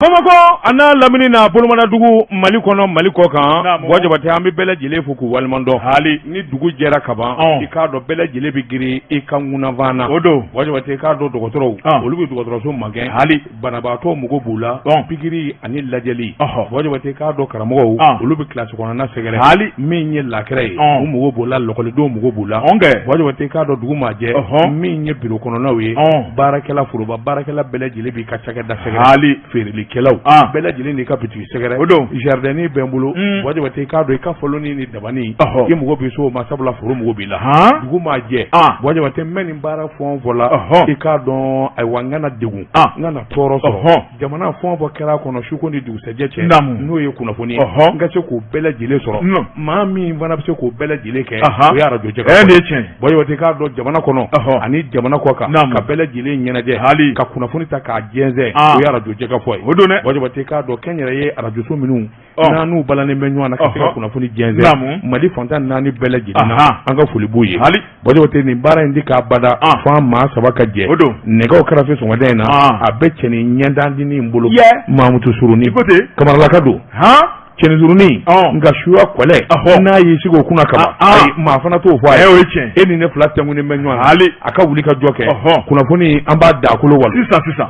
Bamakɔ a n'a lamini na bolomanadugu Mali kɔnɔ Mali kɔ kan Buwa Jabate an bɛ bɛɛ lajɛlen fo k'u waleɲuman dɔn hali ni dugu jɛra ka ban i k'a dɔn bɛɛ lajɛlen bɛ girin i ka ŋunafan na o don Buwa Jabate i k'a dɔn dɔgɔtɔrɔw olu bɛ dɔgɔtɔrɔso magɛn hali banabaatɔ mago b'u la pikiri ani lajɛli Buwa Jabate i k'a dɔn karamɔgɔw olu bɛ kilasi kɔnɔna sɛgɛrɛ hali min ye lakɛrɛ ye u mago b'o la lɔkɔlidenw mago b'u la Buwa Jabate i k'a dɔn dugu maa jɛ min ye biro kɔnɔnaw ye baarakɛla foroba baarakɛla bɛɛ lajɛlen b'i ka cakɛda sɛgɛrɛ hali feerelikɛlaw bɛɛ lajɛlen n'i ka bitigi sɛgɛrɛ o don jardin bɛ n bolo Buwa Jabate i k'a dɔn i ka fɔlɔni ni dabani i mago bɛ s'o ma sabula foro mago b'i la dugu maa jɛ Buwa Jabate n bɛ nin baara fɛn o fɛn la i k'a dɔn ayiwa n kana degun n kana tɔɔrɔ sɔrɔ jamana fɛn o fɛn kɛra a kɔnɔ suko ni dugusɛjɛ cɛ n'o ye kunnafoni ye n ka se k'o bɛɛ lajɛlen sɔrɔ maa min fana bɛ se k'o bɛɛ lajɛlen kɛ o ye arajo jɛkafɔ ye tiɲɛ Buwa Jabate k'a dɔn jamana kɔnɔ ani jamana kɔ kan ka bɛɛ lajɛlen ɲɛnajɛ hali ka kunnafoni ta k'a jɛnsɛn o ye arajo jɛkafɔ ye o don dɛ Buwa Jabate k'a dɔn kɛnyɛrɛye arajoso minnu n'an n'u balannen bɛ ɲɔgɔn na ka se ka kunnafoni jɛnsɛn Mali fan tan naani bɛɛ lajɛlen na an ka foli b'u ye hali Buwa Jabate nin baara in tɛ kɛ abada fo an maa saba ka jɛ o don nɛgɛw karafe sɔgɔmada in na a bɛ cɛnin ɲɛdandinin in bolo Mamutu Surunin Kamaralaka don cɛnin surunin nka suya kɔlɛ n'a y'i sigi o kunna kaban ayi maa fana t'o fɔ a ye o ye tiɲɛ e ni ne fila tɛnkunnen bɛ ɲɔgɔn na hali a ka wuli ka jɔ kɛ kunnafoni an b'a dakolo walo sisan sisan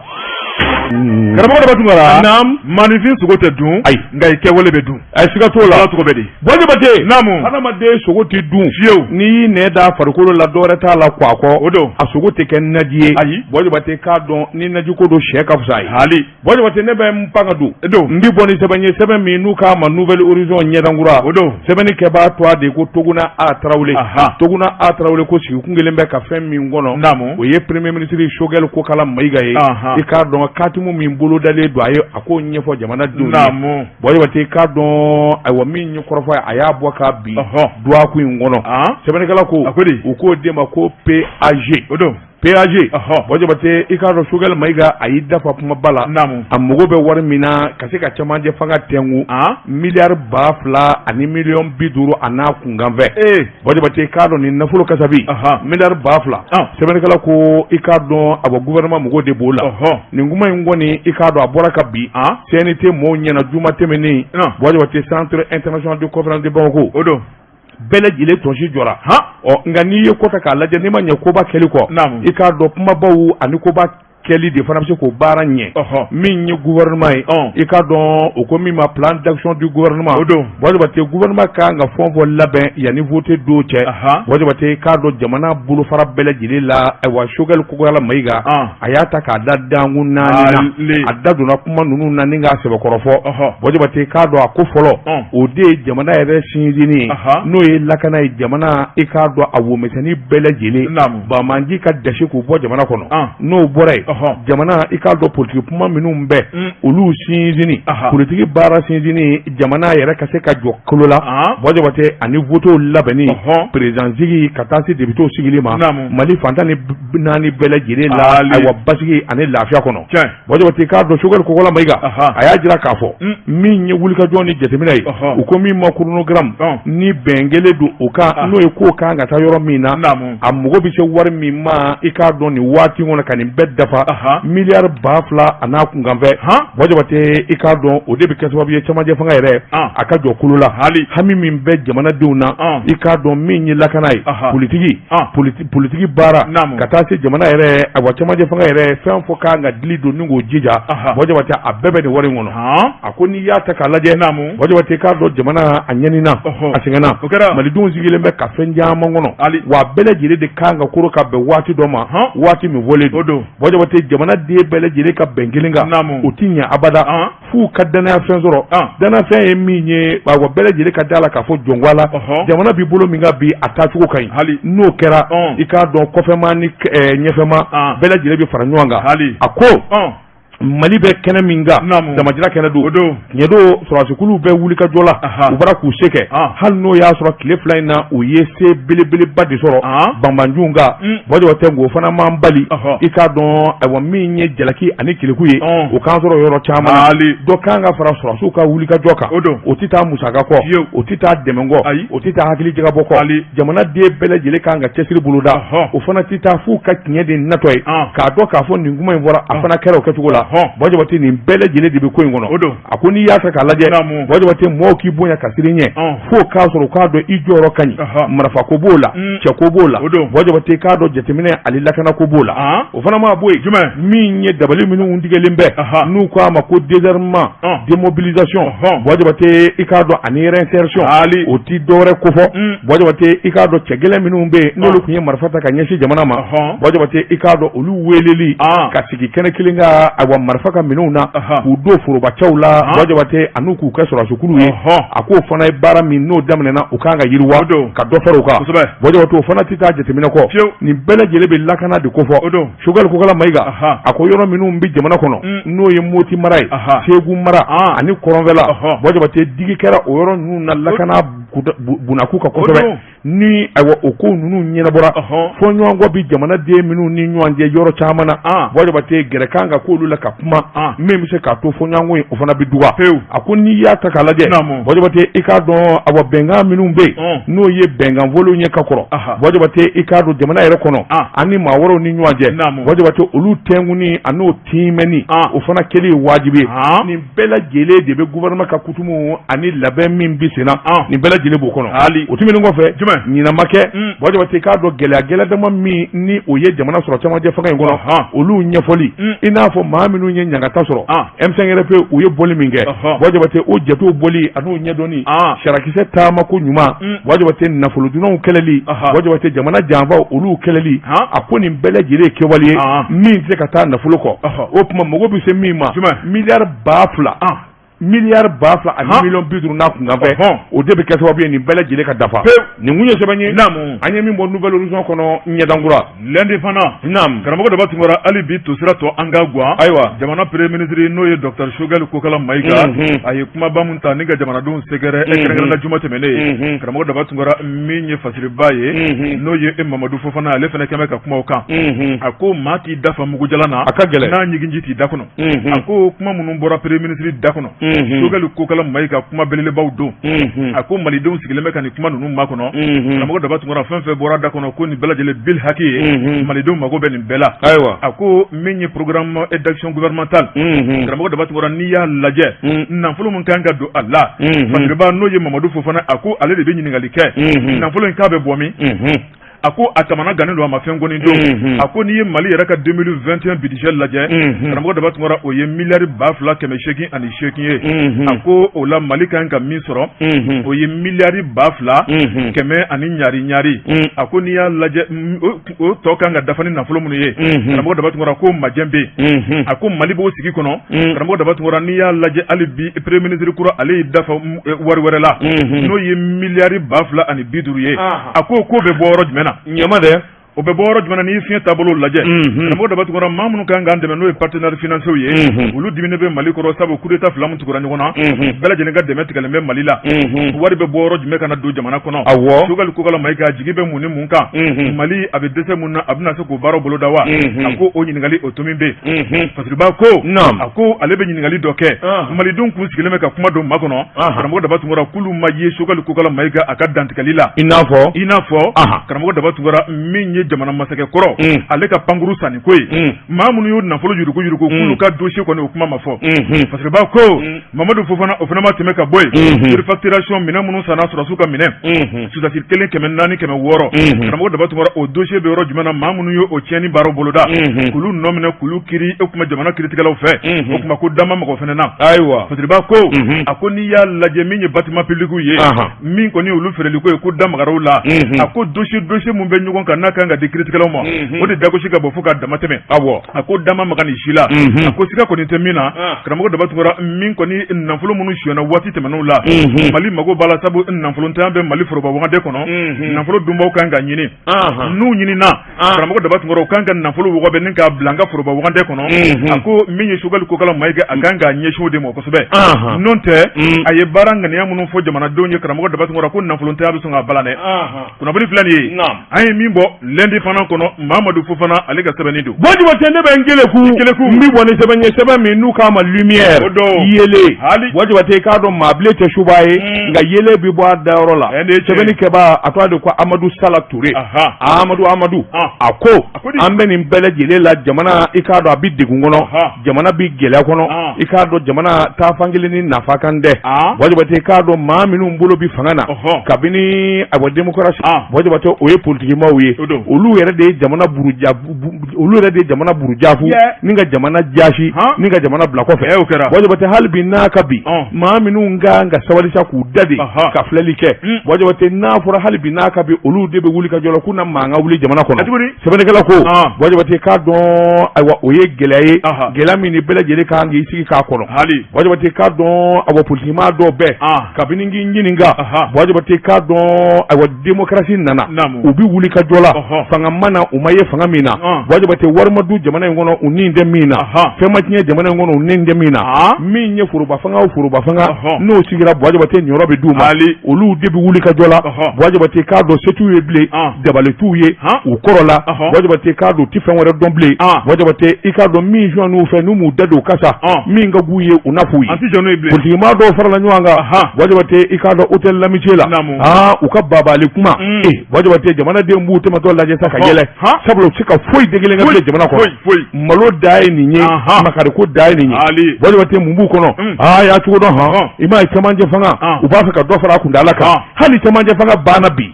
karamɔgɔ Daba Tunkara naam maaninfin sogo tɛ dun ayi nka i kɛwale bɛ dun ayi siga t'o la ala tɔgɔ bɛ di Buwa Jabate naamu hadamaden sogo tɛ dun fiyewu n'i y'i nɛn da farikolo la dɔwɛrɛ t'a la kɔ a kɔ o don a sogo tɛ kɛ naji ye ayi Buwa Jabate k'a dɔn ni naji ko don sɛ ka fisa ye hali Buwa Jabate ne bɛ n pan ka don don n bɛ bɔ ni sɛbɛn ye sɛbɛn min n'u k'a ma Nouvel Horizon ɲɛdankura o don sɛbɛnni kɛbaa tɔgɔ de ko Toguna A Tarawele Aha. Toguna A Tarawele ko sigikun kelen bɛ ka fɛn min kɔnɔ Naamu. o ye premier ministre Choguel Kokala Mayiga ye Aha. i k'a dɔn katimu min bolodalen don a ye a k'o ɲɛfɔ jamanadenw ye Naamu. Buwa Jabate i k'a dɔn ayiwa min ye kɔrɔfɔ ye a y'a bɔ k'a bin Ɔhɔ. dɔgɔkun in kɔnɔ An. sɛbɛnnikɛla ko A ko di? u k'o de ma ko PAG o don PAG Ɔhɔ. Buwa Jabate i k'a dɔn Choguel Mayiga a y'i dafa kumaba la Naamu. a mago bɛ wari min na ka se ka cɛmancɛ fanga tɛnku An. miliyari 2000 ani miliyɔn 50 a n'a kunkanfɛ ee Buwa Jabate i k'a dɔn nin nafolo kasabi Ɔhɔ. miliyari 2000 Ɔn. sɛbɛnnikɛla ko i k'a dɔn a gouvernement mago de b'o la Ɔhɔ. nin kuma in kɔni i k'a dɔn a bɔra ka bin An. CNT mɔɔw ɲɛna juma tɛmɛnen Ɔn. Buwa Jabate Centre international de conférence de Bamako o don bɛɛ lajɛlen tɔnsi jɔra han ɔ nka n'i ye ko ta k'a lajɛ n'i ma ɲɛ koba kɛli kɔ Naamu. i k'a dɔn kumabaw ani koba kɛli de fana bɛ se k'o baara ɲɛ Ɔhɔ. min ye gouvernement ye Ɔn. i k'a dɔn o ko min ma plan d'action du gouvernement O don. Buwa Jabate gouvernement kan ka fɛn o fɛn labɛn yanni vote don cɛ Ahan. Buwa Jabate i k'a dɔn jamana bolofara bɛɛ lajɛlen la ayiwa Choguel Kokala Mayiga Ɔn. a y'a ta k'a da dankun naani Ale. na a da donna kuma ninnu na ni k'a sɛbɛkɔrɔ fɔ Ɔhɔ. Buwa Jabate i k'a dɔn a ko fɔlɔ Ɔn. o de ye jamana yɛrɛ sinsinni ye Ahan. n'o ye lakana ye jamana i k'a dɔn a womisɛnnin bɛɛ lajɛlen Naamu. banbaanci ka dasi k'u bɔ jamana kɔnɔ Ɔn. n'o bɔra yen Ɔhɔ. jamana i k'a dɔn politiki kuma minnu bɛ olu sinsinni Aha. politiki baara sinsinni jamana yɛrɛ ka se ka jɔ kolo la An. Buwa Jabate ani votew labɛnni Ɔhɔn. président sigi ka taa se députéw sigili ma Naamu. Mali fan 14 bɛɛ lajɛlen la Ali. ayiwa basigi ani lafiya kɔnɔ Tiɲɛ. Buwa Jabate k'a dɔn Choguel Kokala Mayiga Aha. a y'a jira k'a fɔ min ye wulikajɔ ni jateminɛ ye Ɔhɔn. u ko min ma chronogramme Ɔn. ni bɛn kelen don o kan Ah. n'o ye k'o kan ka taa yɔrɔ min na Naamu. a mago bɛ se wari min ma i k'a dɔn nin waati kɔnɔ ka nin bɛɛ dafa Aha. miliyari 2000 a n'a kunkanfɛ Han. Buwa Jabate i k'a dɔn o de bɛ kɛ sababu ye cɛmancɛ fanga yɛrɛ An. a ka jɔ kolo la Hali. hami min bɛ jamanadenw na An. i k'a dɔn min ye lakana ye Aha. politiki An. politiki baara Naamu. ka taa se jamana yɛrɛ ayiwa cɛmancɛ fanga yɛrɛ fɛn fɔ kan ka dili don ni k'o jija Aha. Buwa Jabate a bɛɛ bɛ nin wari in kɔnɔ Han. a ko n'i y'a ta k'a lajɛ Naamu. Buwa Jabate k'a dɔn jamana a ɲɛnina Ɔhɔ. a sɛgɛnna O kɛra. malidenw sigilen bɛ ka fɛn caman kɔnɔ Ali. wa bɛɛ lajɛlen de kan ka koro ka bɛn waati dɔ ma Han. waati min fɔlen O don. Buwa Jabate jamana den bɛɛ lajɛlen ka bɛn kelen kan Naamu. o ti ɲɛ abada An. f'u ka danaya fɛn sɔrɔ An. danafɛn ye min ye ayiwa bɛɛ lajɛlen ka da la k'a fɔ jɔnko la Ɔhɔ. jamana b'i bolo min kan bi a taacogo ka ɲi Hali. n'o kɛra Ɔn. i k'a dɔn kɔfɛma ni ɲɛfɛma An. bɛɛ lajɛlen bɛ fara ɲɔgɔn kan Hali. a ko Ɔn. Mali bɛ kɛnɛ min kan Naamu. damajira kɛnɛ don O don. tiɲɛ don sɔrɔdasikuluw bɛ wulikajɔ la Aha. u bɔra k'u se kɛ Ah. hali n'o y'a sɔrɔ tile fila in na u ye se belebeleba de sɔrɔ Ah. banbanjuw kan Buwa Jabate o fana man bali Ɔhɔ. i k'a dɔn ayiwa min ye jalaki ani keleku ye Ɔn. o k'an sɔrɔ yɔrɔ caman na Ali. dɔ kan ka fara sɔrɔdasiw ka wulikajɔ kan O don. o tɛ taa musaka kɔ Fiyewu. o tɛ taa dɛmɛ kɔ Ayi. o tɛ taa hakili jagabɔ kɔ Ali. jamana den bɛɛ lajɛlen kan ka cɛsiri boloda Ɔhɔ. o fana tɛ taa f'u ka tiɲɛ de natɔ ye Ah. k'a dɔn k'a fɔ nin kuma in fɔra a fana kɛra o kɛcogo la Ɔhɔ. Buwa Jabate, nin bɛɛ lajɛlen de bɛ ko in kɔnɔ. O don. A ko n'i y'a ta k'a lajɛ, Naamu. Buwa Jabate, mɔgɔw k'i bonya ka siran i ɲɛ, fo k'a sɔrɔ u k'a dɔn i jɔyɔrɔ ka ɲi. Marifako b'o la, cɛko b'o la. O don. Buwa Jabate, k'a dɔn jateminɛ ani lakanako b'o la. O fana maa bɔ yen, Jumɛn? Min ye dabali minnu tigɛlen bɛ, n'u k'a ma ko désarmement, démobilisation, Buwa Jabate, i k'a dɔn, ani réinsertion, Ali. o ti dɔwɛrɛ kofɔ. Buwa Jabate, i k'a dɔn, cɛ gɛlɛn minnu bɛ yen, n'olu tun ye marifa ta ka ɲɛsin jamana ma, Buwa Jabate, i k'a dɔn, olu weleli ka sigi kɛnɛ kelen kan, ayiwa, marifa ka minɛnw na, k'u don forobacɛw la, Buwa Jabate, an'u k'u kɛ sɔrɔdasikulu ye, a k'o fana ye baara min n'o daminɛna, u kan ka yiriwa O don. ka dɔ fara o kan. Buwa Jabate, o fana tɛ taa jateminɛ kɔ. Fiyewu. Nin bɛɛ lajɛlen bɛ lakana de kofɔ. O don. Choguel Kokala Mayiga, a ko yɔrɔ minnu bɛ jamana kɔnɔ, n'o ye Moti mara ye, Segu mara ani kɔrɔnfɛla, Buwa Jabate, digi kɛra o yɔrɔ ninnu na lakana bunakun kan kosɛbɛ. Ni ayiwa, o ko ninnu ɲɛnabɔra, fɔɲɔgɔnkɔ bɛ jamanaden minnu ni ɲɔgɔn cɛ yɔrɔ caman na, Buwa Jabate, gɛrɛ kan ka k'olu la ka kuma min bɛ se k'a to fɔɲɔgɔnkɔ in, o fana bɛ duga. Pewu. A ko n'i y'a ta k'a lajɛ, Buwa Jabate, i k'a dɔn, awa, bɛnkan minnu bɛ yen, n'o ye bɛnkan fɔlenw ye ka kɔrɔ, Buwa Jabate, i k'a dɔn, jamana yɛrɛ kɔnɔ ani maa wɛrɛw ni ɲɔgɔn cɛ, Buwa Jabate, olu tɛnkunni an'o tiimɛni, o fana kɛli ye wajibi ye. Nin bɛɛ lajɛlen de bɛ gouvernement ka kutumu ani labɛn min bɛ sen na, nin bɛɛ lajɛlen b'o kɔnɔ. Ali. O tɛmɛnen kɔfɛ, ɲinan ma kɛ, Buwa Jabate, k'a dɔn, gɛlɛya gɛlɛn dama min ni o ye jamana sɔrɔ camancɛ fanga in kɔnɔ, olu ɲɛfɔli, i n'a fɔ maa minnu ye ɲangata sɔrɔ, M5RP, u ye bɔli min kɛ, Buwa Jabate, o jatew bɔli an'o ɲɛdɔnni, sarakisɛ taamako ɲuman, Buwa Jabate, nafolodunnaw kɛlɛli, Buwa Jabate, jamana janfaw, olu kɛlɛli, a ko nin bɛɛ lajɛlen ye kɛwale ye min tɛ se ka taa nafolo kɔ. O tuma mago bɛ se min ma, miliyari 2000, miliyari 2000 ani miliyɔn 50 n'a kunkanfɛ, o de bɛ kɛ sababu ye nin bɛɛ lajɛlen ka dafa. Nin kun ye sɛbɛn ye an ye min bɔ Nouvel Horizon kɔnɔ, ɲɛdankura. L'Indépendant. Karamɔgɔ Daba Tunkara, hali bi tosira tɔ an ka gan. Ayiwa. Jamana premier ministre, n'o ye docteur Choguel Kokala Mayiga, a ye kumaba min ta ni ka jamanadenw sɛgɛrɛ, kɛrɛnkɛrɛnnenya la juma tɛmɛnen. Karamɔgɔ Daba Tunkara, min ye fasiriba ye, n'o ye Mamadu Fofana, ale fana kɛmɛ ka kuma o kan. A ko maa t'i da fa mugujalan na, a ka gɛlɛn, n'a ɲiginji t'i da kɔnɔ. A ko kuma minnu bɔra premier ministre da kɔnɔ, Choguel Kokala Mayiga, kuma belebelebaw don. A ko malidenw sigilen bɛ ka nin kuma ninnu makɔnɔ. Karamɔgɔ Daba Tunkara, fɛn fɛn bɔra da kɔnɔ, ko nin bɛɛ lajɛlen bil haki ye, malidenw mago bɛ nin bɛɛ la. Ayiwa. A ko min ye programme d'action gouvernementale, karamɔgɔ Daba Tunkara, n'i y'a lajɛ, nafolo min kan ka don a la, fasiriba, n'o ye Mamadu Fofana, a ko ale de bɛ ɲininkali kɛ, nafolo in k'a bɛ bɔ min? A ko a kamana gannen don, a ma fɛn kɔni don. A ko n'i ye Mali yɛrɛ ka 2021 budget lajɛ, karamɔgɔ Daba Tunkara, o ye miliyari 2808 ye. A ko o la, Mali kan ka min sɔrɔ, o ye miliyari 2100 ani ɲari ɲari. A ko n'i y'a lajɛ, o tɔ kan ka dafa ni nafolo minnu ye, karamɔgɔ Daba Tunkara, ko majɛ bɛ yen. A ko Mali b'o sigi kɔnɔ. Karamɔgɔ Daba Tunkara, n'i y'a lajɛ, hali bi premier ministre kura, ale y'i dafa wari wɛrɛ la, n'o ye miliyari 2050 ye. A ko k'o bɛ bɔ yɔrɔ jumɛn na? Ɲama dɛ. O bɛ bɔ yɔrɔ jumɛn na? N'i ye fiɲɛ taabolo lajɛ, karamɔgɔ Daba Tunkara, maa minnu kan k'an dɛmɛ, n'o ye partenaires financiers ye, olu diminen bɛ Mali kɔrɔ, sabu coup d'état fila min tugura ɲɔgɔn na, bɛɛ lajɛlen ka dɛmɛ tigɛlen bɛ Mali la. Wari bɛ bɔ yɔrɔ jumɛn ka na don jamana kɔnɔ? Choguel Kokala Mayiga jigi bɛ mun ni mun kan? Mali a bɛ dɛsɛ mun na? A bɛna se k'o baaraw boloda wa? A ko o ɲininkali o tomi bɛ yen. Fasiriba ko, a ko ale bɛ ɲininkali dɔ kɛ. Malidenw kun sigilen bɛ ka kuma dɔ makɔnɔ, karamɔgɔ Daba Tunkara, k'olu ma ye Choguel Kokala Mayiga a ka dantigɛli la. I n'a fɔ? I n'a fɔ, karamɔgɔ Daba Tunkara, min ye jamana masakɛ kɔrɔ, ale ka pankuru sanni ko ye, maa minnu y'o nafolo yurugu yurugu, k'olu ka dossier kɔni, o kuma ma fɔ. Fasiriba ko Mamadu Fofana, o fana ma tɛmɛ ka bɔ yen. Surfacturation, minɛn minnu sanna, sɔrɔdasiw ka minɛn, sudasi kelen 400 600, karamɔgɔ Daba Tunkara, o dossier bɛ yɔrɔ jumɛn na? Maa minnu ye o tiɲɛni baaraw boloda, k'olu nɔ minɛ, k'olu kiri, o kuma jamana kiritigɛlaw fɛ, o kuma ko dama mɔgɔ fana na. Fasiriba ko, a ko n'i y'a lajɛ, min ye bâtiment public ye, min kɔni olu feereliko ye, ko da magaraw la. A ko dossier dossier mun bɛ ɲɔgɔn kan, n'a kan ka di kiritigɛlaw ma, o de dagosi ka bɔ fo ka dama tɛmɛ. A ko dama maga nin si la. A ko siga kɔni tɛ min na, karamɔgɔ Daba Tunkara, min kɔni nafolo minnu sonyɛna waati tɛmɛnenw la, Mali mago b'a la, sabu nafolontanya bɛ Mali foroba wagande kɔnɔ. Nafolo dunbaw kan ka ɲini. N'u ɲinina, karamɔgɔ Daba Tunkara, u kan ka nafolo wɔgɔbɛ ni k'a bila an ka foroba wagande kɔnɔ. A ko min ye Choguel Kokala Mayiga, a kan k'a ɲɛsin o de ma kosɛbɛ. N'o tɛ, a ye baara ŋaniya minnu fɔ jamanadenw ye, karamɔgɔ Daba Tunkara, ko nafolontanya bɛ sɔn ka balan dɛ. Kunnafoni filɛ nin ye, an ye min bɔ. L'Indépendant kɔnɔ, Mamadu Fofana, ale ka sɛbɛnni don. Buwa Jabate, ne bɛ n keleku n bɛ bɔ ni sɛbɛn ye, sɛbɛn min n'u k'a ma Lumière, yeelen. Buwa Jabate, i k'a dɔn maa bilen tɛ suba ye, nka yeelen bɛ bɔ a dayɔrɔ la. Sɛbɛnnikɛbaa, a tɔgɔ de ko Amadu Sala Ture. Amadu Amadu a ko an bɛ nin bɛɛ lajɛlen la, jamana, i k'a dɔn a bɛ degun kɔnɔ, jamana bɛ gɛlɛya kɔnɔ, i k'a dɔn jamana taafan kelen ni nafa kan dɛ. Buwa Jabate, i k'a dɔn maa minnu bolo bɛ fanga na kabini ayiwa démocratie, Buwa Jabate, o ye politikimaw ye. Olu yɛrɛ de ye jamana buruja, olu yɛrɛ de ye jamana burujafu ni ka jamana jasi ni ka jamana bila kɔfɛ. Buwa Jabate, hali bi n'a ka bi, maa minnu ka kan ka sabali sa k'u da de ka filɛli kɛ, Buwa Jabate, n'a fɔra hali bi n'a ka bi, olu de bɛ wuli ka jɔ la k'u na mankan wuli jamana kɔnɔ. Sɛbɛnnikɛla ko, Buwa Jabate, k'a dɔn ayiwa o ye gɛlɛya ye, gɛlɛya min ni bɛɛ lajɛlen ka kan k'i sigi k'a kɔnɔ. Buwa Jabate, k'a dɔn ayiwa politikimaa dɔw bɛɛ kabini k'i ɲininka, Buwa Jabate, k'a dɔn ayiwa démocratie nana, u bɛ wuli ka jɔ la, fanga ma na, u ma ye fanga min na. Buwa Jabate, wari ma dun jamana in kɔnɔ, u ni tɛ min na, fɛn ma tiɲɛ jamana in kɔnɔ, u ni tɛ min na. Min ye foroba fanga o foroba fanga n'o sigira, Buwa Jabate, niyɔrɔ bɛ d'u ma, olu de bɛ wuli ka jɔ la. Buwa Jabate, k'a dɔn se t'u ye bilen, dabali t'u ye, u kɔrɔla. Buwa Jabate, k'a dɔn u tɛ fɛn wɛrɛ dɔn bilen. Buwa Jabate, i k'a dɔn min sɔnn'u fɛ, n'u m'u da don u kasa min ka k'u ye, u na f'u ye. Politikimaa dɔw farala ɲɔgɔn kan, Buwa Jabate, i k'a dɔn hôtel L'Amitié la, u ka babali kuma. Buwa Jabate, jamanadenw b'u tɛmɛtɔ lajɛ sa ka yɛlɛ, sabula u tɛ se ka foyi den kelen kɛ bilen jamana kɔnɔ. Malo da ye nin ye, makariko da ye nin ye. Buwa Jabate, mun b'u kɔnɔ? Aa, y'a cogo dɔn hɔn, i m'a ye cɛmancɛ fanga, u b'a fɛ ka dɔ fara a kuntaala kan. Hali cɛmancɛ fanga banna bi,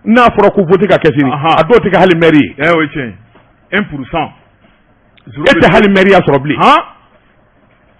n'a fɔra ko vote ka kɛ sini, a dɔw tɛ kɛ hali maire ye. O ye tiɲɛ ye, 1%. E tɛ hali maire ya sɔrɔ bilen.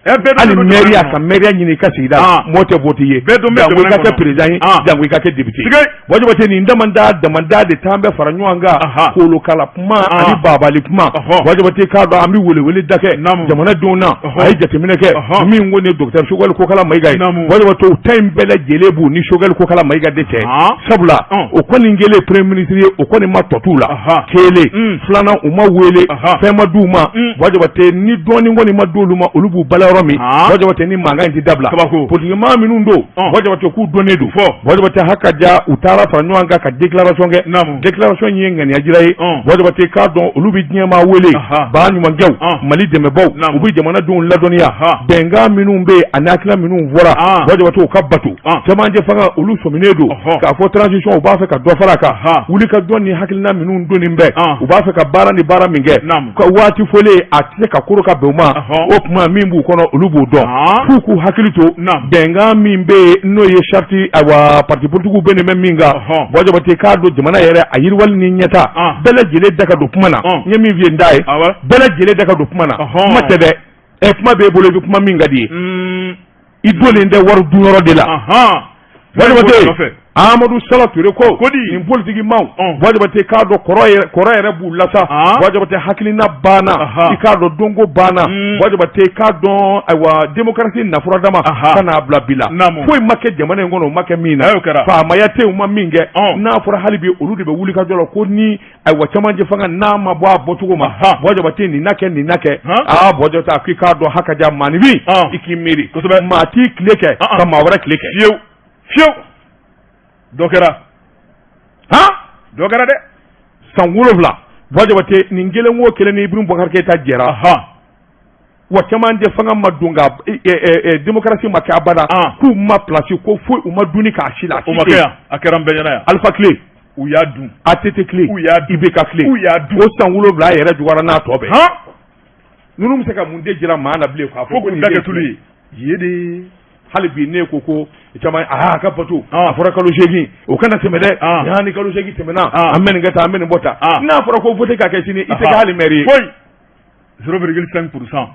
Hali maire ka maire ɲini i ka sigida la, mɔɔ tɛ vote ye, jango i ka kɛ président ye, jango i ka kɛ député. Buwa Jabate, nin damanda damanda de t'an bɛɛ fara ɲɔgɔn kan, kolokala kuma ani babali kuma. Buwa Jabate, k'a dɔn an bɛ welewele da kɛ jamanadenw na, a ye jateminɛ kɛ min ko ni docteur Choguel Kokala Mayiga ye. Buwa Jabate, o ta in bɛɛ lajɛlen b'u ni Choguel Kokala Mayiga de cɛ, sabula o kɔni kɛlen premier ministre ye, o kɔni ma tɔ t'u la kelen, filanan u ma wele, fɛn ma d'u ma. Buwa Jabate, ni dɔɔnin kɔni ma d'olu ma, olu b'u bala yɔrɔ min. Buwa Jabate, ni mankan in tɛ dabila. Politikimaa minnu don, Buwa Jabate, k'u dɔnnen don. Buwa Jabate, haka ja u taara fara ɲɔgɔn kan ka déclaration kɛ. Déclaration ye ŋaniya jira ye. Buwa Jabate, k'a dɔn olu bɛ diɲɛmaa wele, ba ɲumankɛw, Mali dɛmɛbaw, u bɛ jamanadenw ladɔnniya bɛnkan minnu bɛ yen ani hakilina minnu fɔra, Buwa Jabate, u ka bato. Cɛmancɛ fanga, olu sɔminen don k'a fɔ transition, u b'a fɛ ka dɔ fara a kan, wuli ka jɔ ni hakilina minnu donnen bɛ, u b'a fɛ ka baara ni baara min kɛ ka waati fɔlen, a tɛ se ka koro ka bɛn u ma. O tuma min b'u kɔnɔ, olu b'o dɔn, f'u k'u hakili to bɛnkan min bɛ yen, n'o ye charte, ayiwa parti politigiw bɛ nin bɛ min kan. Buwa Jabate, k'a dɔn jamana yɛrɛ a yiriwali ni ɲɛta, bɛɛ lajɛlen da ka don kuma na. N ye min f'i ye n da ye, bɛɛ lajɛlen da ka don kuma na. Kuma tɛ dɛ, ɛ kuma b'e bolo, i bɛ kuma min ka di ye, i donnen tɛ wari dunyɔrɔ de la. Buwa Jabate, Amadu Sala Ture ko nin politiki maaw, Buwa Jabate, k'a dɔn kɔrɔ yɛrɛ b'u la sa. Buwa Jabate, hakilina banna, i k'a dɔn donko banna. Buwa Jabate, k'a dɔn ayiwa démocratie nafura dama ka n'a bila bi la, foyi ma kɛ jamana in kɔnɔ, o ma kɛ min na, faamaya tɛ, u ma min kɛ. N'a fɔra hali bi olu de bɛ wuli ka jɔ la ko ni ayiwa cɛmancɛ fanga n'a ma bɔ a bɔcogo ma, Buwa Jabate, nin na kɛ, nin na kɛ. Aa, Buwa Jabate, a ko i k'a dɔn haka ja maaninfin, i k'i miiri, maa t'i tile kɛ ka maa wɛrɛ tile kɛ. Fiyewu fiyewu, dɔ kɛra. Han, dɔ kɛra dɛ. San 7, Buwa Jabate, nin kelen o kelen ni Ibrahim Boubacar Keïta jɛra, wa cɛmancɛ fanga ma don ka démocratie ma kɛ abada, k'u ma place ko foyi, u ma dunni k'a si la. O ma kɛ yan, a kɛra an bɛɛ ɲɛna yan. Alpha tile, u y'a dun. ATT tile, u y'a dun. IBK tile, u y'a dun. O san 7 yɛrɛ juguyara n'a tɔ bɛɛ. Ninnu bɛ se ka mun de jira maa na bilen k'a fɔ ko nin da kɛ tulu ye ye de? Hali bi ne ko ko caman a ka bato, a fɔra kalo 8, o kana tɛmɛ dɛ. N'a ni kalo 8 tɛmɛna, an bɛ nin kɛ tan, an bɛ nin bɔ tan. N'a fɔra ko vote ka kɛ sini, i tɛ kɛ hali maire ye. Foyi, 0,5%.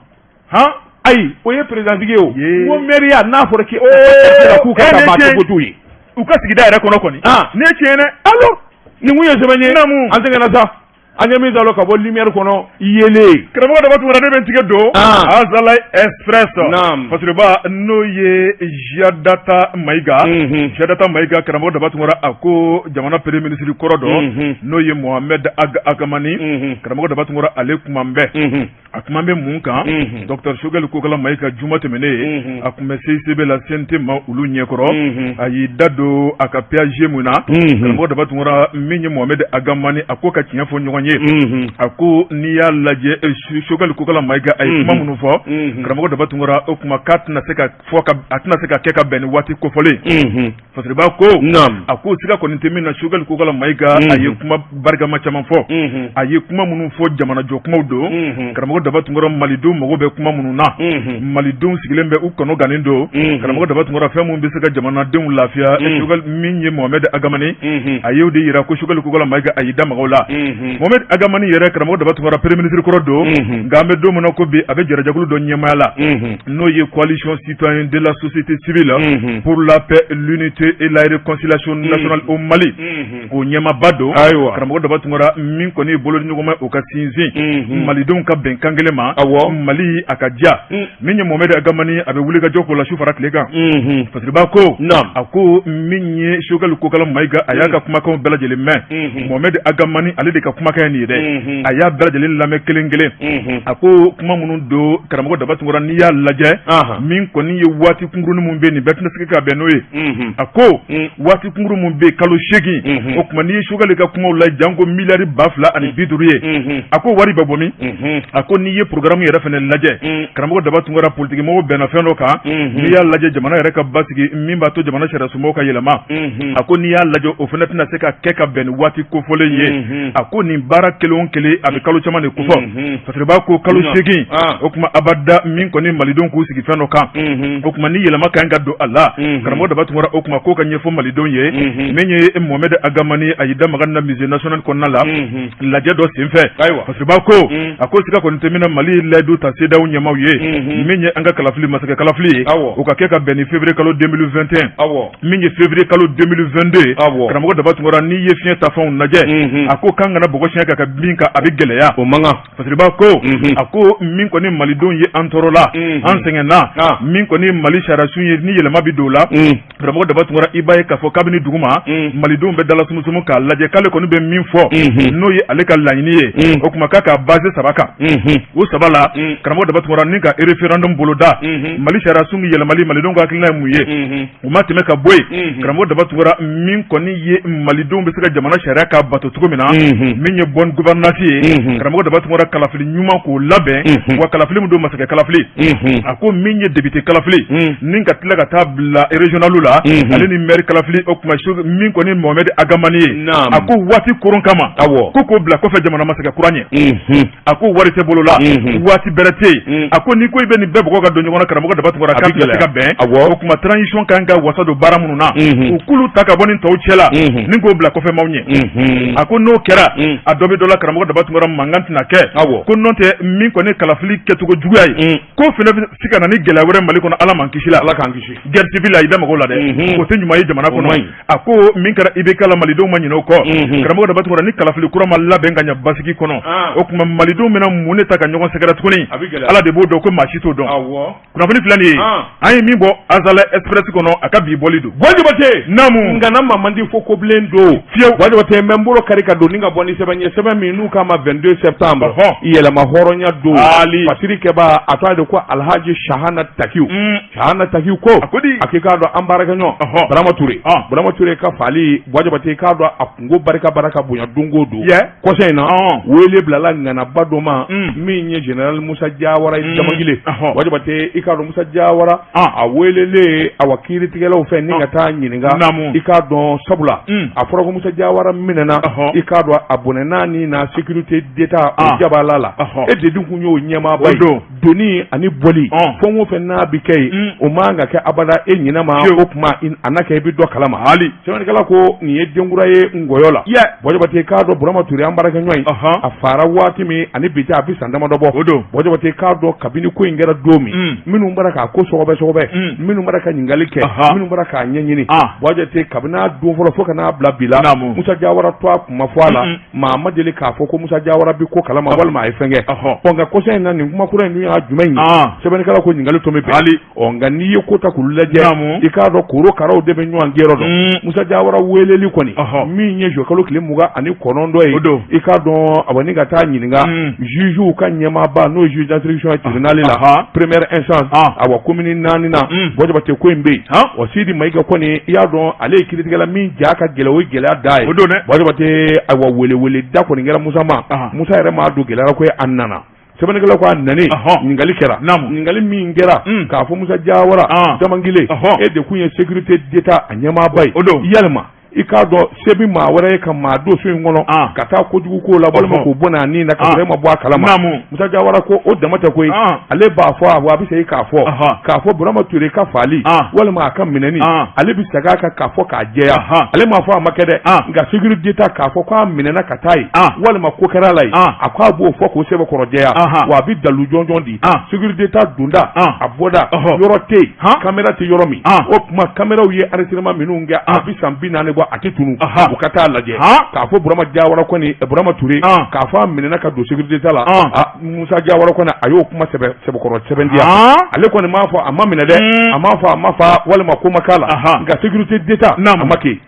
Han, ayi, o ye président ye o. N ko maire ya, n'a fɔra k'i k'u ka taa maa tɛ vote ye u ka sigida yɛrɛ kɔnɔ kɔni. Nin ye tiɲɛ dɛ. Alors, nin kun ye sɛbɛn ye. An sɛgɛnna sa. An ye min sɔrɔ ka bɔ Lumière kɔnɔ yeelen. Karamɔgɔ Daba Tunkara, ne bɛ n tigɛ don Azalaï Express. Fasiriba, n'o ye Ziyadata Mayiga, Ziyadata Mayiga, karamɔgɔ Daba Tunkara, a ko jamana premier ministre kɔrɔ dɔ, n'o ye Mohamed Ag Agamani, karamɔgɔ Daba Tunkara, ale kuma bɛɛ a kuma bɛ mun kan? Docteur Choguel Kokala Mayiga, juma tɛmɛnen, a tun bɛ CICB la, CNT ma olu ɲɛkɔrɔ, a y'i da don a ka PAG mun na. Karamɔgɔ Daba Tunkara, min ye Mohamed Agamani, a ko ka tiɲɛ fɔ ɲɔgɔn ye, a ko n'i y'a lajɛ, Choguel Kokala Mayiga a ye kuma minnu fɔ, karamɔgɔ Daba Tunkara, o kuma k'a tɛna se ka fɔ, a tɛna se ka kɛ ka bɛn ni waati kofɔlen. Fasiriba ko a ko siga kɔni tɛ min na, Choguel Kokala Mayiga a ye kuma barikama caman fɔ. A ye kuma minnu fɔ, jamanajɔ kumaw don. Karamɔgɔ Daba Tunkara, malidenw mago bɛ kuma minnu na, malidenw sigilen bɛ, u kɔnɔ gannen don. Karamɔgɔ Daba Tunkara, fɛn minnu bɛ se ka jamanadenw lafiya, min ye Mohamed Agamani, a y'o de yira ko Choguel Kokala Mayiga a y'i da maga o la. Mohamed Agamani yɛrɛ, karamɔgɔ Daba Tunkara, premier ministre kɔrɔ don, nka an bɛ don min na ko bi, a bɛ jɛrɛjɛkulu dɔ ɲɛmaaya la, n'o ye Coalition citoyenne de la société civile pour la paix, l'unité et la réconciliation nationale au Mali, o ɲɛmaaba don. Karamɔgɔ Daba Tunkara, min kɔni ye bolo ɲɔgɔnma, o ka sinsin malidenw ka bɛn kan kelen ma, Mali a ka diya. Min ye Mohamed Agamani, a bɛ wuli ka jɔ k'o la su fara tile kan. Fasiriba ko a ko min ye Choguel Kokala Mayiga, a y'a ka kumakanw bɛɛ lajɛlen mɛn. Mohamed Agamani, ale de ka kumakan ye nin ye dɛ, a y'a bɛɛ lajɛlen lamɛn kelen kelen. A ko kuma minnu don, karamɔgɔ Daba Tunkara, n'i y'a lajɛ, min kɔni ye waati kunkurunin min bɛ nin bɛɛ tɛna se ka bɛn n'o ye. A ko waati kunkuru min bɛ yen, kalo 8, o tuma n'i ye Choguel ka kumaw lajɛ, janko miliyari 2050 ye, a ko wari bɛ bɔ min? A ko n'i ye programme yɛrɛ fana lajɛ, karamɔgɔ Daba Tunkara, politique mɔgɔw bɛnna fɛn dɔ kan. N'i y'a lajɛ, jamana yɛrɛ ka basigi, min b'a to jamana sariyasunbaw ka yɛlɛma, a ko n'i y'a lajɛ, o fana tɛna se ka kɛ ka bɛn ni waati kofɔlen ye. A ko nin baara kelen o kelen, a bɛ kalo caman de kofɔ. Fasiriba ko kalo 8, o tuma abada, min kɔni malidenw k'u sigi fɛn dɔ kan, o tuma ni yɛlɛma ka ɲi ka don a la, karamɔgɔ Daba Tunkara, o tuma k'o ka ɲɛfɔ malidenw ye. Min ye Mohamed Agamani, a y'i da maga na musée national kɔnɔna la, lajɛ dɔ senfɛ. Fasiriba ko a ko siga kɔni tɛ min na, Mali layidu ta CEDEAO ɲɛmaaw ye, min ye an ka kalafili, masakɛ kalafili ye, o ka kɛ ka bɛn ni février kalo 2021, min ye février kalo 2022. Karamɔgɔ Daba Tunkara, n'i ye fiɲɛ tafanw lajɛ, a ko k'an kana bɔgɔ siɲɛ ka bin kan, a bɛ gɛlɛya. O man kan. Fasiriba ko a ko min kɔni malidenw ye, an tɔɔrɔla, an sɛgɛnna, min kɔni Mali sariyasun ye, ni yɛlɛma bɛ don o la, karamɔgɔ Daba Tunkara, i b'a ye k'a fɔ kabini duguma, malidenw bɛ dala sumusumu k'a lajɛ k'ale kɔni bɛ min fɔ, n'o ye ale ka laɲini ye, o tuma k'a ka base saba kan. O saba la, karamɔgɔ Daba Tunkara, ni ka référendum boloda, Mali sariyasun yɛlɛmali, malidenw ka hakilina ye mun ye? U ma tɛmɛ ka bɔ yen, karamɔgɔ Daba Tunkara, min kɔni ye malidenw bɛ se ka jamana sariya k'a bato cogo min na, min ye bonne gouvernance ye, karamɔgɔ Daba Tunkara, kalafili ɲuman k'o labɛn, wa kalafili min don, masakɛ kalafili, a ko min ye député kalafili, ni ka tila ka taa bila régional la, ale ni maire kalafili, o tuma min kɔni Mohamed Agamani ye, a ko waati koron kama, ko k'o bila kɔfɛ jamana masakɛ kura ɲɛ. A ko wari tɛ bolo la, waati bɛrɛ tɛ yen. A ko n'i ko i bɛ nin bɛɛ bɔgɔ ka don ɲɔgɔn na, karamɔgɔ Daba Tunkara, k'a tɛna se ka bɛn. O tuma transition kan ka wasa don baara minnu na, u k'olu ta ka bɔ nin tɔw cɛ la, ni k'o bila kɔfɛ maaw ɲɛ. A ko n'o kɛra, a dɔ bɛ dɔ la, karamɔgɔ Daba Tunkara, mankan tɛna kɛ. Ko n'o tɛ, min kɔni kalafili kɛcogo juguya ye, ko fana bɛ se ka na ni gɛlɛya wɛrɛ Mali kɔnɔ. Ala m'an kisi la. Ala k'an kisi. Guerre civile, a y'i da mago la dɛ, o tɛ ɲuman ye jamana kɔnɔ. A ko min kɛra IBK la, malidenw ma ɲinɛ o kɔ. Karamɔgɔ Daba Tunkara, ni kalafili kura ma labɛn ka ɲɛ basigi kɔnɔ, o tuma malidenw bɛna mun de ta ka ɲɔgɔn sɛgɛrɛ tuguni? Ala de b'o dɔn, ko maa si t'o dɔn. Kunnafoni filɛ nin ye, an ye min bɔ Azalaï Express kɔnɔ, a ka bi bɔli don. Buwa Jabate. Naamu. Ngana ma man di fo kobilen don fiyewu. Buwa Jabate, n bɛ n bolo kari ka don ni ka bɔ ni sɛbɛn ye, sɛbɛn min n'u k'a ma 22 septembre, yɛlɛma hɔrɔnya don. Fasiri kɛba, a tɔgɔ de ko Alhaji Sahana Takiw. Sahana Takiw ko a ko di? A k'i k'a dɔn an baarakɛɲɔgɔn Burama Ture, Burama Ture ka fali, Buwa Jabate, i k'a dɔn a kungo barika baraka bonya don o don. Kɔsa in na, wele bilala ŋanaba dɔ ma, min ye général Musa Jawara ye, Jamangile. Buwa Jabate, i k'a dɔn Musa Jawara, a welelen awa kiiritigɛlaw fɛ ni ka taa ɲininka, i k'a dɔn sabula a fɔra ko Musa Jawara minɛna, i k'a dɔn a bɔnɛna ni na sécurité d'État o jabala la, e de dun kun y'o ɲɛmaaba ye, doni ani bɔli, fɛn o fɛn n'a bɛ kɛ yen, o man ka kɛ abada e ɲinɛ ma. O tuma A n'a kɛ i bɛ dɔ kalama. Hali sɛbɛnnikɛla ko nin ye denkura ye ngɔyɔ la. Buwa Jabate, k'a dɔn Burama Ture, an baarakɛɲɔgɔn ye, a fara waati min ani bi a bɛ san damadɔ bɔ. O don, Buwa Jabate, k'a dɔn kabini ko in kɛra don min, minnu bɔra k'a ko sɔgɔbɛ sɔgɔbɛ, minnu bɔra ka ɲininkali kɛ, minnu bɔra k'a ɲɛɲini, Buwa Jabate, kabini a don fɔlɔ fo ka n'a bila bi la, Musa Jawara tɔgɔ kuma fɔ a la. Maa ma deli k'a fɔ ko Musa Jawara bɛ ko kalama walima a ye fɛn kɛ. Ɔ, nka kɔsa in na, nin kuma kura in dun y'a jumɛn ye? Sɛbɛnnikɛla ko ɲininkali to bɛ bɛn. Ɔ, nka n'i ye ko ta k'u lajɛ, i k'a dɔn korokaraw de bɛ ɲɔgɔn gɛrɛ dɔn. Musa Jawara weleli kɔni min ye juillet kalo tile 29 ye, i k'a dɔn a ni ka taa ɲininka jugew ka ɲɛmaaba, n'o ye juge d'instruction ye tribunal la première instance, awa commune 4 na, Buwa Jabate, ko in bɛ yen. Ɔ, Sidi Mayiga kɔni, i y'a dɔn ale ye kiiritigɛla min ja ka gɛlɛn, o ye gɛlɛya da ye. O don dɛ, Buwa Jabate, ayiwa welewele da kɔni kɛra Musa ma. Musa yɛrɛ m'a don gɛlɛya ko a nana. Sɛbɛnnikɛla ko a nani, ɲininkali kɛra. Ɲininkali min kɛra k'a fɔ Musa Jawara Damangile, e de kun ye sécurité d'État a ɲɛmaaba ye, o don, yalima i k'a dɔn se bɛ maa wɛrɛ ye ka maa don so in kɔnɔ ka taa kojugu ko la walima k'o bɔnɛ a ni na ka sɔrɔ e ma bɔ a kalama? Musa Jawara ko o dama tɛ koyi, ale b'a fɔ, a bɛ segin k'a fɔ, k'a fɔ Burama Ture ka faali walima a ka minɛni, ale bɛ segin a kan k'a fɔ k'a jɛya. Ale m'a fɔ a ma kɛ dɛ, nka sécurité d'État k'a fɔ k'a minɛna ka taa yen walima ko kɛra la yen, a ko a b'o fɔ k'o sɛbɛkɔrɔ jɛya, wa a bɛ dalu jɔnjɔn di. Sécurité d'État donda a bɔda yɔrɔ tɛ yen, caméra tɛ yɔrɔ min. O tuma caméraw ye enregistrement minnu kɛ, a bɛ san 40 bɔ, a tɛ tunu. U ka taa lajɛ k'a fɔ Burama Jawara kɔni, Burama Ture, k'a fɔ a minɛna ka don sécurité d'État la. Musa Jawara kɔni, a y'o kuma sɛbɛkɔrɔ sɛbɛntiya. Ale kɔni m'a fɔ a ma minɛ dɛ, a m'a fɔ a ma fa walima ko ma k'a la, nka sécurité d'État a ma kɛ.